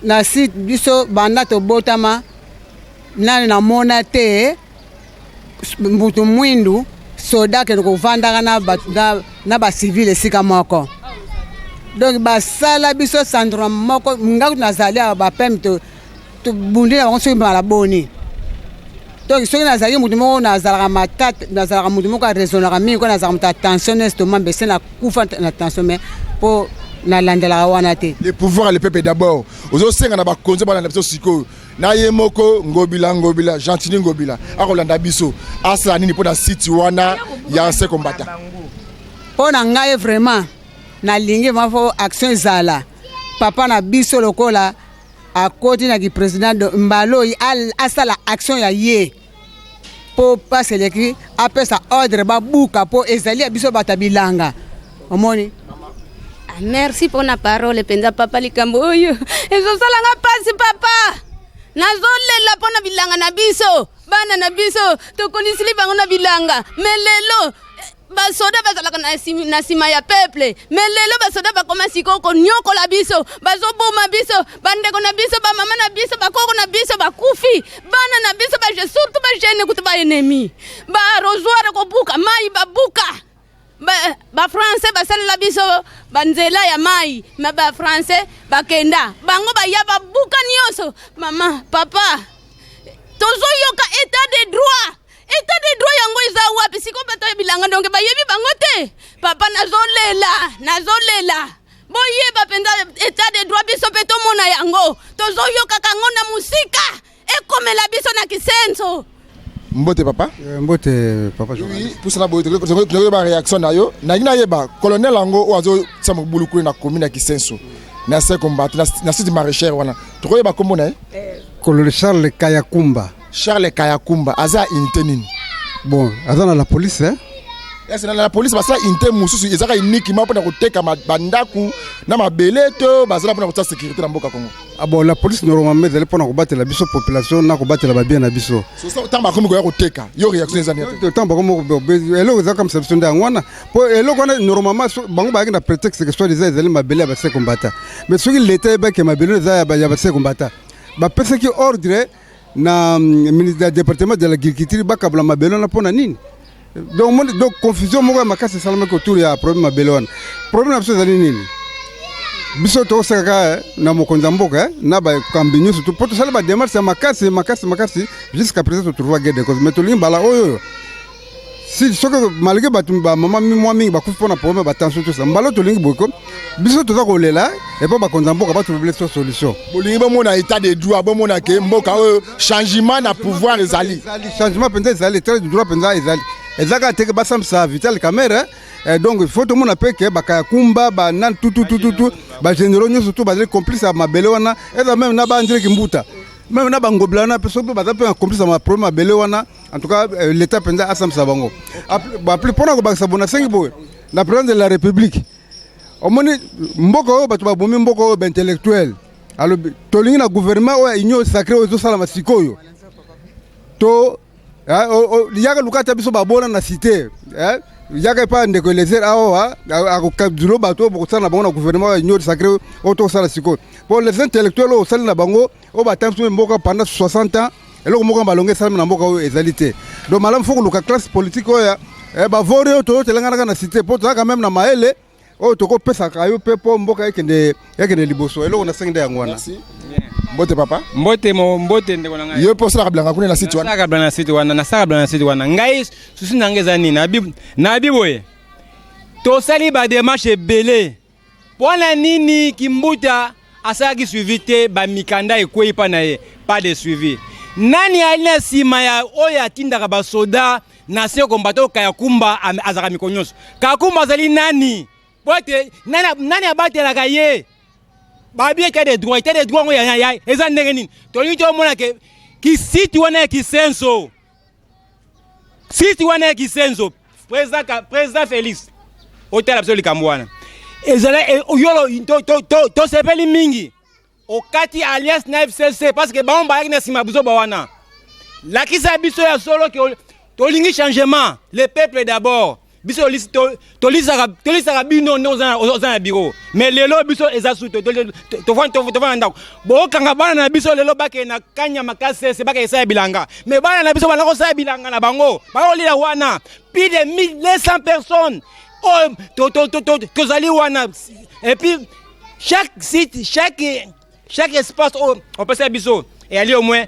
Na site biso, banda tobotama nani namona te mutu mwindu soda akende kovandaka na bacivile esika moko. Donc basala biso syndrome moko. Nga kutu nazali awa, bapeme tobundi na bango soki mbala boni. Donc soki nazalaki motu moko, nazalaka matata, nazalaka motu moko araisonnaka mingi, ko nazalaka moto ya tension na estomac, mbese nakufa na tension, mais mpo nalandelaka wana te. Le pouvoir, le peuple d'abord. Ozosenga na bakonzi balanda biso sikoyo na ye moko Ngobila, Ngobila Gentini Ngobila akolanda biso, asala nini mpo na site wana ya ancien combattant? Mpo na ngai vraiment, nalingi vraiment fo action ezala. Papa na biso lokola akoti na kiprésident mbala oyo, asala action ya ye mpo mpasi eleki, apesa ordre babuka, mpo ezali ya biso bato ya bilanga, omoni. Ah, merci mpona parole mpenza, papa. Likambo oyo ezosalanga mpasi, papa. Nazolela mpona bilanga na biso. Bana na biso tokonisili bango na bilanga, mais lelo basoda bazalaka na nsima ya peuple, mais lelo basoda bakoma sikoyo konyokola biso, bazoboma biso, bandeko na biso, bamama na biso, bakoko na biso bakufi, bana na biso, surtout bajeunes kutu baennemi, baarrosoir kobuka mai babuka. Bafrançais basalela biso banzela ya mai, mais bafrançais bakenda, bango baya babuka nyonso. Mama, papa, tozoyoka état de droit. État de droit yango eza wapi sikoyo? Bato ya bilanga ndonge bayebi bango te. Papa, nazolela, nazolela. Boyeba mpenza état de droit, biso mpe tomona yango. Tozoyokaka yango na mosika, ekomela biso na Kisenso. Mbote papa. Mbote papa. Oui, pusana boye, tokoyeba réaction na yo. Nalingi nayeba colonel yango oyo azotia mobulu kuna na commune ya Kisenso, na ancien combattant, na site maraîchère wana, tokoyeba nkombo na ye? Colonel Charles Kayakumba. Charles Kayakumba aza unité nini? Bon, aza na la police hein? Ese na la police basala unité mosusu ezaka uniquement mpona koteka bandako na mabele to bazala mpona kotia sécurité na mboka Congo? Ah bon, la police normalement ezali mpona kobatela biso population na kobatela babien na biso. Ntango bakomi koya koteka, yo réaction eza nini? Ntango bakomi, eloko eza kamisa biso nde yango wana, mpo eloko wana normalement bango bayaki na prétexte que soit eza ezali mabele ya base kombata. Mais soki leta eyebaki mabele eza ya base kombata, bapesaki ordre na ministre ya département de l'agriculture bakabola mabele wana mpo na nini? Donc, donc confusion moko ya makasi esalamaki autour ya problème mabele wana. Problème na biso ezali nini? Biso tokosekaka na mokonzi ya mboka na bakambi nyonso mpo tosali badémarche ya makasi makasi makasi, jusqu'à présent totrouva gain de cause. Mais tolingi mbala oyo si soki malgré bato bamama mwa mingi bakufi mpona problème ya batension, tosa mbala oyo tolingi boye ko biso toza kolela epo bakonzi ya mboka batrouver biso solution. Bolingi bomona état de droit, bomona ke mboka oyo changement na pouvoir ezali. Changement mpenza ezali, état de droit mpenza ezali. Eza kaka teke basambisa Vital Kamerhe. Donc il faut tomona mpe ke baKayakumba, banani, tututututu, bagénéraux nyonso tu bazali complice ya mabele wana. Eza même na baAndré Kimbuta, même na baNgobila wana mpe, soki mpe baza mpe na complice ya problème mabele wana, en tout cas l'état mpenza asambisa bango. Mpona kobakisa bo, nasengi boye na président de la République: omoni mboka oyo, bato babomi mboka oyo, baintellectuel. Alobi tolingi na gouvernement oyo ya union sacrée oyo ezosalama sikoyo, to yaka luka ata biso babona na cité, yaka epa ndeko Elezer awa, akokadilo bato oyo bokosala na bango na gouvernement ya union sacrée oyo tokosala sikoyo. Po les intellectuels oyo osali na bango, oyo batangisi mboka pendant 60 ans, eloko moko balongo esalami na mboka oyo ezali te. Donc malamu fo koluka classe politique oyo bavori oyo toyotelenganaka na cité, mpo toza quand même na mayele oyo tokopesaka yo mpe mpo mboka ekende liboso. Eloko nasengi nde yango wana. Mbote papa. Mbote mo, mbote ndeko na ngai. Yo mpe osalaka bilanga kuna na site wana? Nasalaka bilanga na site wana, nasalaka bilanga na site wana. Ngai souci na ngai eza nini? Nabi boye, tosali badémarche ebele. Mpo na nini Kimbuta asalaki suivi te? Bamikanda ekwei mpa na ye, pas de suivi. Nani ali na nsima ya oyo atindaka basoda na se kombata oyo Kayakumba azalaka mikolo nyonso? Kayakumba azali nani? Po ete nani, nani abatelaka ye? Babi état de droit, état de droit yango ya eza ndenge nini? Tolingi tomona ke kisiti wana ya Kisenso, site wana ya Kisenso, président Félix otala biso likambo wana. Ezala yolo tosepeli mingi okati alliance na FCC, parce que bango bayaki na nsima buzoba wana. Lakisa biso ya solo ke tolingi changement, le peuple d'abord. Biso tolisaka bino nde oza na bureau, mais lelo biso eza su tovanda na ndako, bokanga bana na biso. Lelo bakende na Kanyama Kasese, bakende esala bilanga, mais bana na biso banda kosala bilanga na bango, bakolila wana plus de 1200 personnes oyo tozali wana. Et puis chaque site, chaque espace oyo opesa biso eyali au moins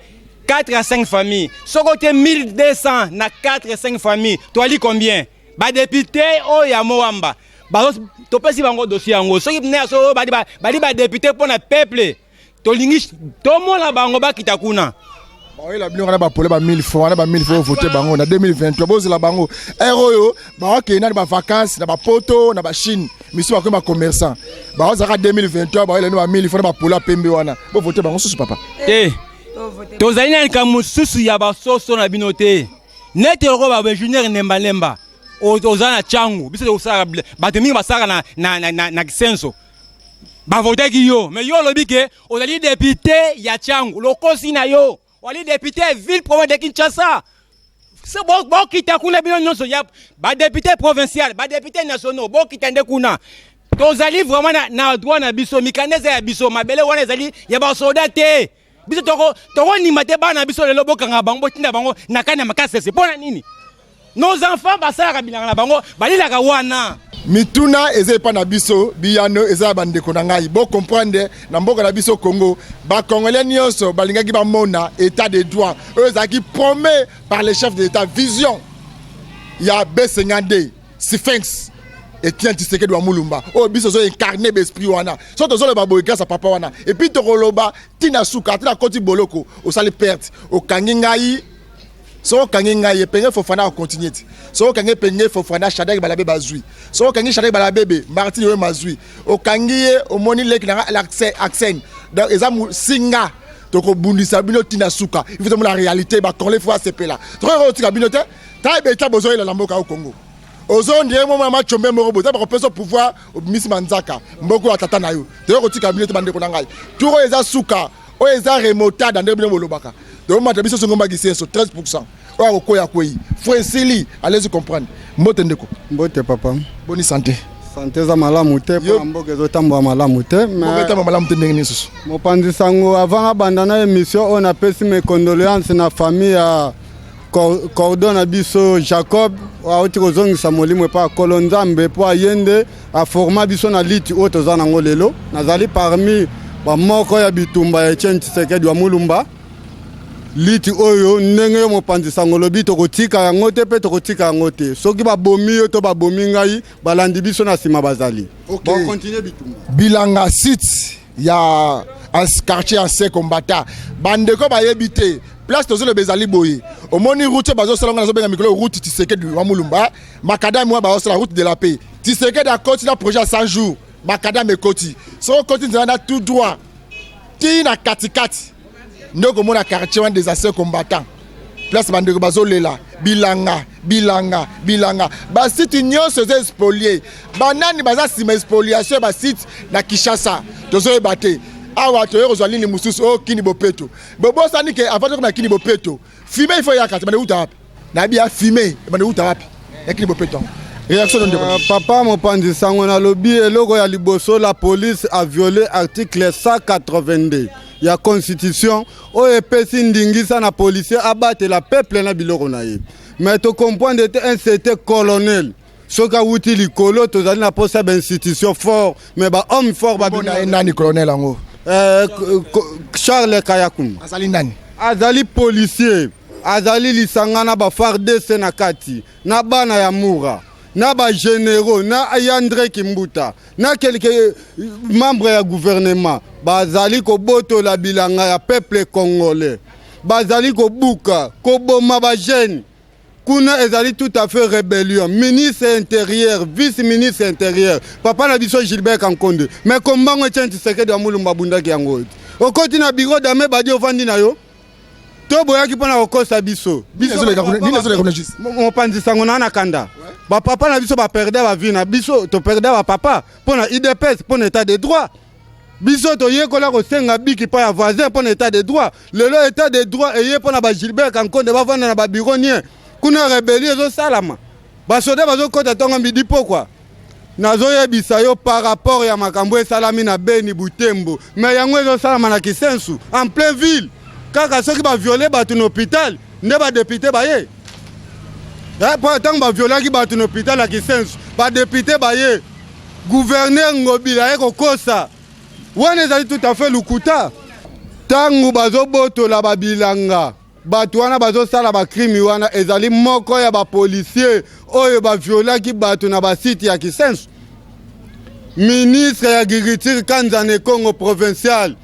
4 à 5 familles. Soki ote 1200 na 4 à 5 familles, toali combien? Badéputé oyo ya Mont-Amba, topesi bango dossier yango. Soki ne so bali badéputé mpo na peuple, tolingi tomona bango bakita kuna. Baoyela bino wana bapole ba 1000 francs wana, ba 1000 francs, vote bango na 2023. Bozela bango ere oyo baokende nani bavacance na bapoto na bachine, misu bakomi bacommerçant, baozalaka 2023, baoyela bino ba 1000 francs na bapole ya pembe wana. Bovote bango susu, papa. Te, tozali na likambo mosusu ya basoso na bino te. Neti lokola baingénieur Nembalemba, oza na Tshangu, biso tosalaka, bato mingi basalaka na Kisenso, bavotaki yo, mais yo olobi ke ozali député ya Tshangu, lokosi na yo wali député ya ville province de Kinshasa. Bokita kuna bino nyonso ya badéputé provincial, badéputé nationaux, bokita nde kuna. Tozali vraiment na droit na biso, mikanda eza ya biso, mabele wana ezali ya basoda te. Biso tokondima te. Bana na biso lelo bokanga bango, botinda bango na kani ya Makasese, mpo na nini? Nos enfants basalaka bilanga na bango, balilaka wana. Mituna eza epai na biso, biyano eza ya bandeko na ngai. Bocomprendre, na mboka na biso Congo, bacongolais nyonso balingaki bamona état de droit oyo ezalaki promet par le chef de l'état, vision ya B52 Sphinx Etienne Tshisekedi wa Mulumba, oyo biso ozo incarne baesprit wana. So tozoloba boye grâce à papa wana, et puis tokoloba ntina suka ata nakoti boloko. Osali perte, okangi ngai. Soki okangi ngai, Epenge Fofana akontinue ti. Soki okangi Epenge Fofana, Shadary Balabe bazwi. Soki okangi Shadary Balabebe, Martin oyo mazwi okangi ye, omoni leki na nga Axène. Donc eza singa. Tokobundisa bino tina suka. Il faut la réalité ba congolais faut asepela. Tokoki kotika bino te. Ta ebeta bozoyela na mboka au Congo. Ozondie mo mama chombe moko boza bakopesa pouvoir obimisi manzaka mboko ya tata na yo. Tokoki kotika bino te bandeko na ngai. Tour oyo eza suka, oyo eza remontada nde bino bolobaka. Tomata biso songo mbagisi so 13%. Oyo akokwea kwei. Frère Sili, allez comprendre. Mbote ndeko. Mbote papa. Boni santé. Sante eza malamu te mpo na mboka ezotambola malamu te. Mboka etambola malamu te ndenge nini susu? Mopanzi sango, avant abanda na émission oyo, napesi mes condoléances na famille ya cordon na biso Jacob auti kozongisa molimo epai ya Nkolo Nzambe, mpo aye nde aforma biso na liti oyo toza nango lelo. Nazali parmi bamoko ya bitumba ya Etienne Tshisekedi wa Mulumba. Liti oyo, ndenge yo mopanzi sango olobi, tokotika yango te mpe tokotika yango te. Soki babomi yo to babomi ngai, balandi biso na nsima bazali. Okay. Bakontinue bitumba. Bilanga site ya quartier ancien combattant, bandeko bayebi te place tozoloba ezali boye. Omoni route bazosala ngo, nazobenga mikolo route Tshisekedi wa Mulumba, makadami wa bazosala route de la paix. Tshisekedi akoti na projet ya 100 jours, makadami ekoti. Soki okoti nzela na tout droit ti na katikati nde okomona quartier wana des anciens combattants, place bandeko bazolela bilanga, bilanga, bilanga. Basite nyonso eza spolié. Banani baza nsima spoliation ya basite na Kinshasa, tozoyeba te. Awa toye kozwa nini mosusu? Oyo kini bopeto. Bobosani ke avant tokoma kini bopeto, fume ifo eyaka te. Bande uta wapi? Nayebi ya fume ebande uta wapi ya kini bopeto yango? Réaction ndeko. Papa mopanzi sango, nalobi eloko ya liboso, la police a violé article 182 ya constitution oyo epesi ndingisa na policier abatela peuple na biloko na ye. Mais tocomprendre te, un certain colonel soki awuti likolo, tozali na posa ya bainstitution fort, mais bahomme fort. Babona ye nani, colonel yango? Charles Kayakumba. Azali nani? Azali policier, azali lisanga na baFARDC na kati na bana ya Mura na bagénéraux na Yandre Kimbuta na quelques membres ya gouvernement. Bazali kobotola bilanga ya peuple congolais, bazali kobuka, koboma bajeune kuna. Ezali tout à fait rébellion. Ministre intérieur, vice ministre intérieur, papa na biso Gilbert Kankonde, mais kombango Etienne Tshisekedi wa Mulumba abundaki yango. Okoti na bureau dame badi, ovandi na yo to boyaki mpona kokosa biso. Mopanzi sango, na na kanda, bapapa na biso baperde bavie na biso, toperde bapapa mpo na UDPS, mpo na état de droit. Biso toyekola kosenga biki mpa ya voisin mpo na état de droit. Lelo état de droit eye mpo na baGilbert Kankonde bavanda na babureau nie kuna. Rébellion ezosalama, basoda bazokɔta ntongo, midi, pokwa. Nazoyebisa yo par rapport ya makambo esalami na Beni, Butembo, mais yango ezosalama na Kisensu en plein ville. Kaka soki baviole bato na hôpital nde badéputé baye. Po ntango baviolaki bato na hôpital ya Kisensu, badéputé baye. Gouverneur Ngobila aye kokosa. Wana ezali tout à fait lukuta. Ntango bazobotola babilanga, bato wana bazosala bacrime wana ezali moko ya bapolicier oyo baviolaki bato na basite ya Kisensu. Ministre ya agriculture Kanzane Congo provincial,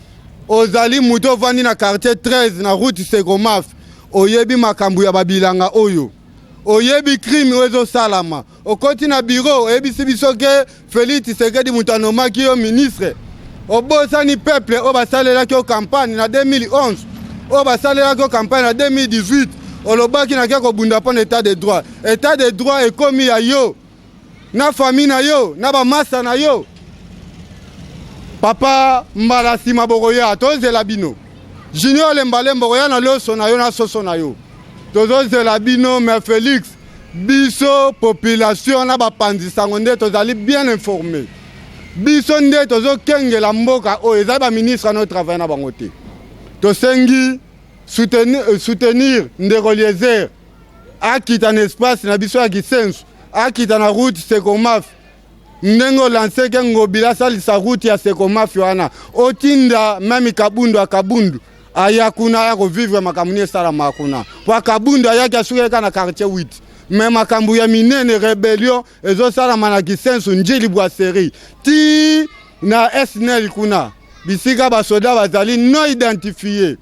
ozali moto ovandi na quartier 13 na route Sekomaf, oyebi makambo ya babilanga oyo, oyebi crime oyo ezosalama. Okoti na bureau, oyebisi biso ke Félix Tshisekedi moto anomaki yo ministre. Obosani peuple oyo basalelaki yo campagne na 2011, oyo basalelaki yo campagne na 2018. Olobaki nake kobunda mpo na état de droit. État de droit ekomi ya yo na famille na yo na bamasa na yo. Papa, mbala nsima bokoya, tozela bino. Junior Lembalemba, okoya na loso na yo na soso na yo, tozozela bino. Mais Félix, biso population na bapanzi sango nde tozali bien informé. Biso nde tozokengela mboka oyo. Ezali baministre na travail na bango te. Tosengi soutenir ndeko Eliezer, akita na espace na biso ya Kisensu, akita na route Sekomaf ndenge olanseke Ngobila asalisa route ya Sekomafi wana. Otinda meme Kabundu akabundu aya kuna, aya kovivre makambo nini esalamaka kuna, po Akabundu ayaki asukaki kaka na quartier 8. Mais makambo ya minene, rébellion ezosalama na Kisensu, Njili, Boisserie ti na SNEL kuna, bisika basoda bazali non identifié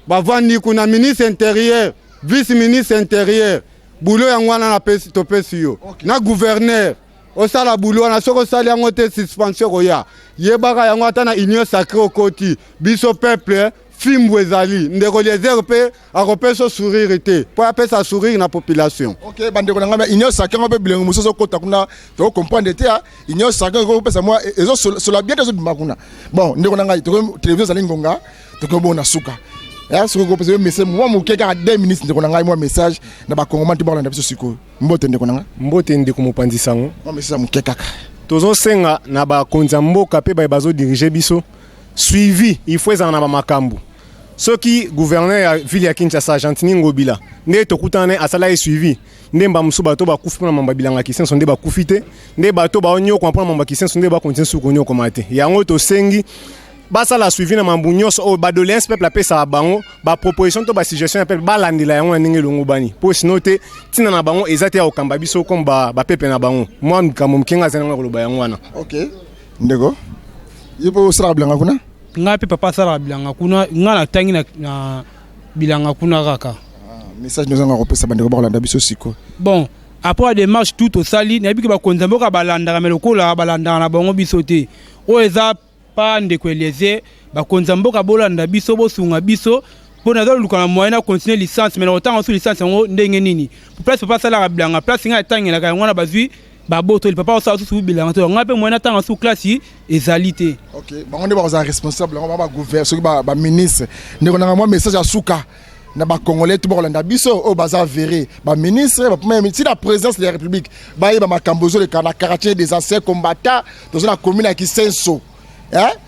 bavandi kuna. Ministre intérieur, vice ministre intérieur, boulot yango wana topesi yo na gouverneur, osala boulot wana. Soki osali yango te, suspension koya. Yebaka yango, ata na union sacrée okoti, biso peuple. Fimbu ezali. Ndeko Eliezer mpe akopesa sourire te mpo apesa sourire na population. Ok, bandeko na ngai, union sacrée ngo mpe bilengo mosusu ezokota kuna, tokocomprendre te. Union sacrée ekopesa mwa ezosola bien te, ezobima kuna. Bon, ndeko na ngai, télévision ezali ngonga, tokobona suka. Soki okopesa yo message mwa moke kaka 2 minutes, ndeko na ngai, mwa message na bakongomani te bakolanda biso sikoyo. Mbote, ndeko na ngai. Mbote, ndeko mopanzi sango. Mwa message ya moke kaka. Tozosenga na bakonzi ya mboka mpe baye bazodirige biso, suivi il faut ezala na bamakambo. Soki gouverneur ya ville ya Kinshasa, Gentini Ngobila, nde tokutana ne asalaki suivi, nde mba mosusu bato bakufi mpona mambo ya bilanga ya Kisenso nde bakufi te, nde bato baonyokoma mpona mambo ya Kisenso nde bakontinue suku konyokoma te. Yango tosengi basala suivi na mambo nyonso oyo badoléance peuple apesaka bango, baproposition to basuggestion ya peuple, balandela yango na ndenge elongobani, mpo sino te ntina na bango eza te ya kokamba biso comme bapeuple na bango. Mwa likambo moke nga aza nango ya koloba yango wana. Ok, ndeko, ye mpo osalaka bilanga kuna? Ngai mpe, papa, asalaka bilanga kuna. Ngai natangi na bilanga kuna kaka. Message nozanga kopesa bandeko bakolanda biso sikoyo? Bon, après ya démarche tout tosali, nayebi ke bakonzi ya mboka balandaka, me lokola balandaka na bango biso te, oyo eza pa ndeko Eliezer. Bakonzi ya mboka, bolanda biso, bosunga biso, mpo naza koluka na moyen na continue licence, mais na kotanga su licence yango ndenge nini? Place papa asalaka bilanga, place ngai atangelaka yango wana, bazwi babotoli. Papa osala susu bilanga te, ngai mpe moyen natanga su classe ezali te. Ok, bango nde bakozala responsable yango, bango bagouverne, soki baministre. Ndeko nanga, mwa message ya suka na bacongolais to bakolanda biso oyo baza vere baministre, ti na présidence de la République, bayeba makambo ezoleka na quartier des anciens combattants. Toza na commune ya Kisenso,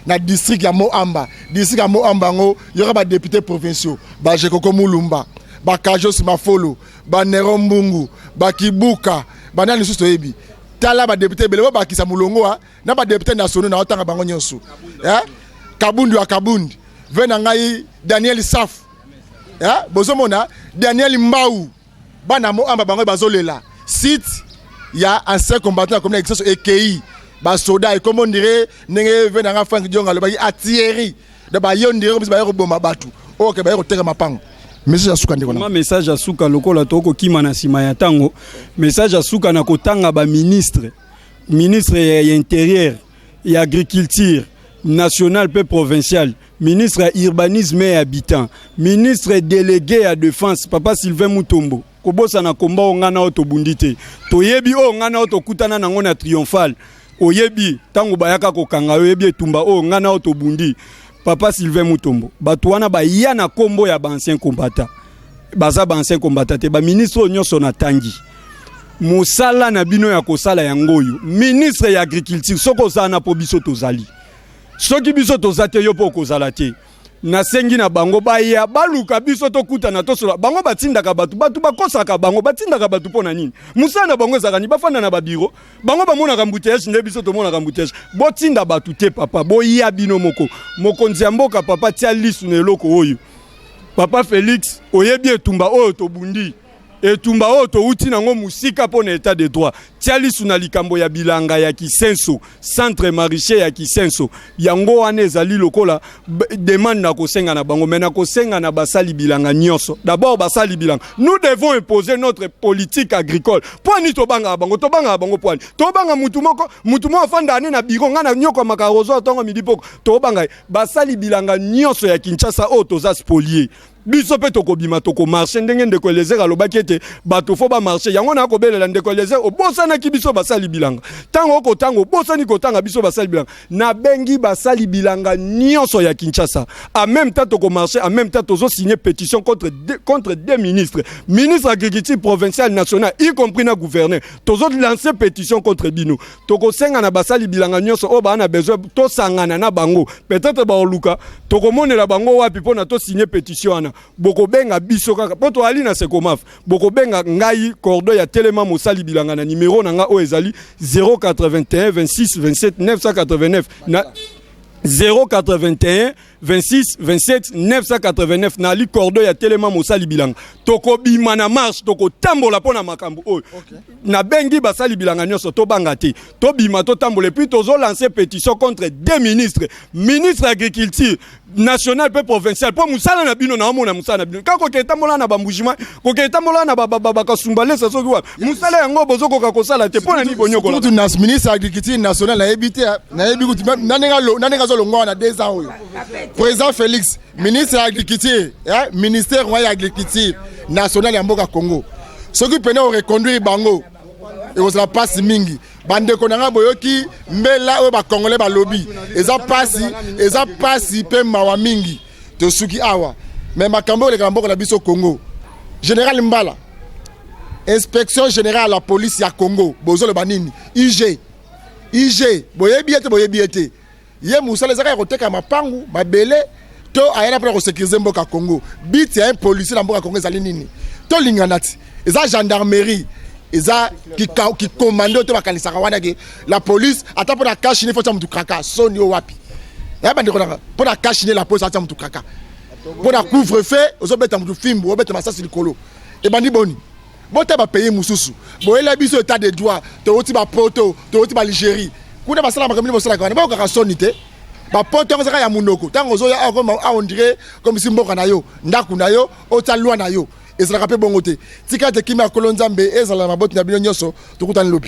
na district ya Moamba. District ya Moamba yango yoka badéputé provinciaux: bajekoko Mulumba, bakajos Mafolo, banero Mbungu, bakibuka, banani lisusu toyebi. Tala badéputé ebele, bobakisa molongo na badéputé nationaux na otanga bango nyonso, Kabundu ya Kabundi, ve na ngai Daniel Safu, bozomona Daniel Mbau. Bana Moamba bango bazolela site ya ancien combattant ya commune ya Kisenso ekei basoda, ekomi on dirait ndenge ve na nga Frank Diongo alobaki atieri. Donc baye on dirait biso baye koboma bato oyo ke baye koteka mapango. Message ya suka, ndeko na. Message ya suka, lokola tokokima na nsima ya ntango, message ya suka na kotanga baministre: ministre ya intérieur, ya agriculture national mpe provincial, ministre ya urbanisme et habitat, ministre délégué ya défense, papa Sylvain Mutombo. Kobosana komba oyo ngai na oyo tobundi te, toyebi oyo ngai na oyo tokutana nango na Triomphal. Oyebi ntango bayaka kokanga yo, oyebi etumba oyo ngai na oyo tobundi, papa Sylvain Mutombo. Bato wana baya na nkombo ya baancien combattant, baza baancien combattant te. Baministre oyo nyonso natangi, mosala na bino ya kosala yango oyo. Ministre ya agriculture, soki ozala na mpo biso tozali, soki biso toza te, yo mpo okozala te. Nasengi na bango baya baluka biso, tokutana, tosola. Bango batindaka bato, bato bakosaka bango, batindaka bato mpo na nini? Mosala na bango ezalaka nini? Bafanda na babiro, bango bamonaka embouteillage nde biso tomonaka embouteillage. Botinda bato te, papa, boya bino moko. Mokonzi ya mboka, papa, tia lisu na eloko oyo. Papa Félix, oyebi etumba oyo tobundi, etumba oyo touti nango mosika mpo na état de droit. Tia lisu na likambo ya bilanga ya Kisenso, centre maraîcher ya Kisenso. Yango wana ezali lokola demande na kosenga na bango. Me na kosenga na basali bilanga nyonso, d'abord basali bilanga, nous devons imposer notre politique agricole. Mpo ani tobangaka bango? Tobangaka bango mpo ani? Tobanga mutu moko, mutu moko afanda ane na biro, ngai na nyokwamaka rosoir ntongo midi poko. Tobanga ye. Basali bilanga nyonso ya Kinshasa oyo toza spoliés, biso mpe tokobima, tokomarche ndenge ndeko Elezer alobaki ete bato faut bamarche. Yango na kobelela ndeko Elezer, obosanaki biso basali bilanga. Ntango okotanga, obosani kotanga biso basali bilanga. Nabengi basali bilanga nyonso ya Kinshasa, en même temps tokomarche, en même temps tozosigne pétition contre deux ministres, ministre agriculture provincial, national, y compris na gouverneur. Tozolance pétition contre bino. Tokosenga na basali bilanga nyonso oyo baa na besoin tosangana na bango, peut-être baoluka tokomonela bango wapi mpona tosigne pétition wana. Bokobenga biso kaka mpo toali na Sekomaf. Bokobenga ngai cordo ya Telema mosali bilanga na nimero na nga oyo ezali 081 26 27 989, na 081 26 27 989. Nali cordo ya Telema mosali bilanga. Tokobima na marche, tokotambola mpo na makambo oyo. Nabengi basali bilanga nyonso, tobanga te, tobima, totambola. Et puis tozolance pétition contre deux ministres, ministre agriculture national mpe provincial, mpo mosala na bino, naomona mosala na bino kaka kokende tambola na bambujima, kokende tambola na bakasumbalesa, soki wapi. Mosala yango bozokoka kosala te, mpo na nini bonyokola? Kutu na ministre ya agriculture national, nayebi te, nayebi kutu na ndenge. azolongwa wana 2 ans oyo. Président Félix, ministre ya agriculture, eh, ministère wa ya agriculture nationale ya mboka Congo, soki pene oreconduire bango, ekozala mpasi mingi. Bandeko na ngai, boyoki mbela oyo bacongolais balobi. Eza mpasi, eza mpasi mpe mawa mingi. Tosuki awa, me makambo oyo eleka na mboka na biso Congo. Général Mbala, inspection générale ya police ya Congo, bozoloba nini? IG, IG, boyebi ye te, boyebi ye te. Ye mosala ezaka ya koteka mapangu mabele to ayela mpona kosécuriser mboka Congo? But ya un policier na mboka Congo ezali nini? Tolingana ti eza gendarmerie, eza kicommando to bakanisaka wana ke la police. Ata mpona cache-nez, faut tia mutu kaka soni oyo wapi ya bandeko nanga? Mpona cache-nez, la police atia mutu kaka. Mpona couvre feu, ozobeta mutu fimbu, obeta masasi likolo. Ebandi boni? Bota bapays mosusu boyela biso état de droit. Touti bapoto, touti baalgérie, kuna basala makambo nini? Bosalaka wana, bakokaka soni te. Bapoto yango ezaka ya monoko. Ntango ozoya awa, on dirait comme si mboka na yo, ndako na yo, otia loi na yo. Ezalaka mpe bongo te. Tika ete kimia ya Nkolo Nzambe ezala na maboti na bino nyonso. Tokutani lobi.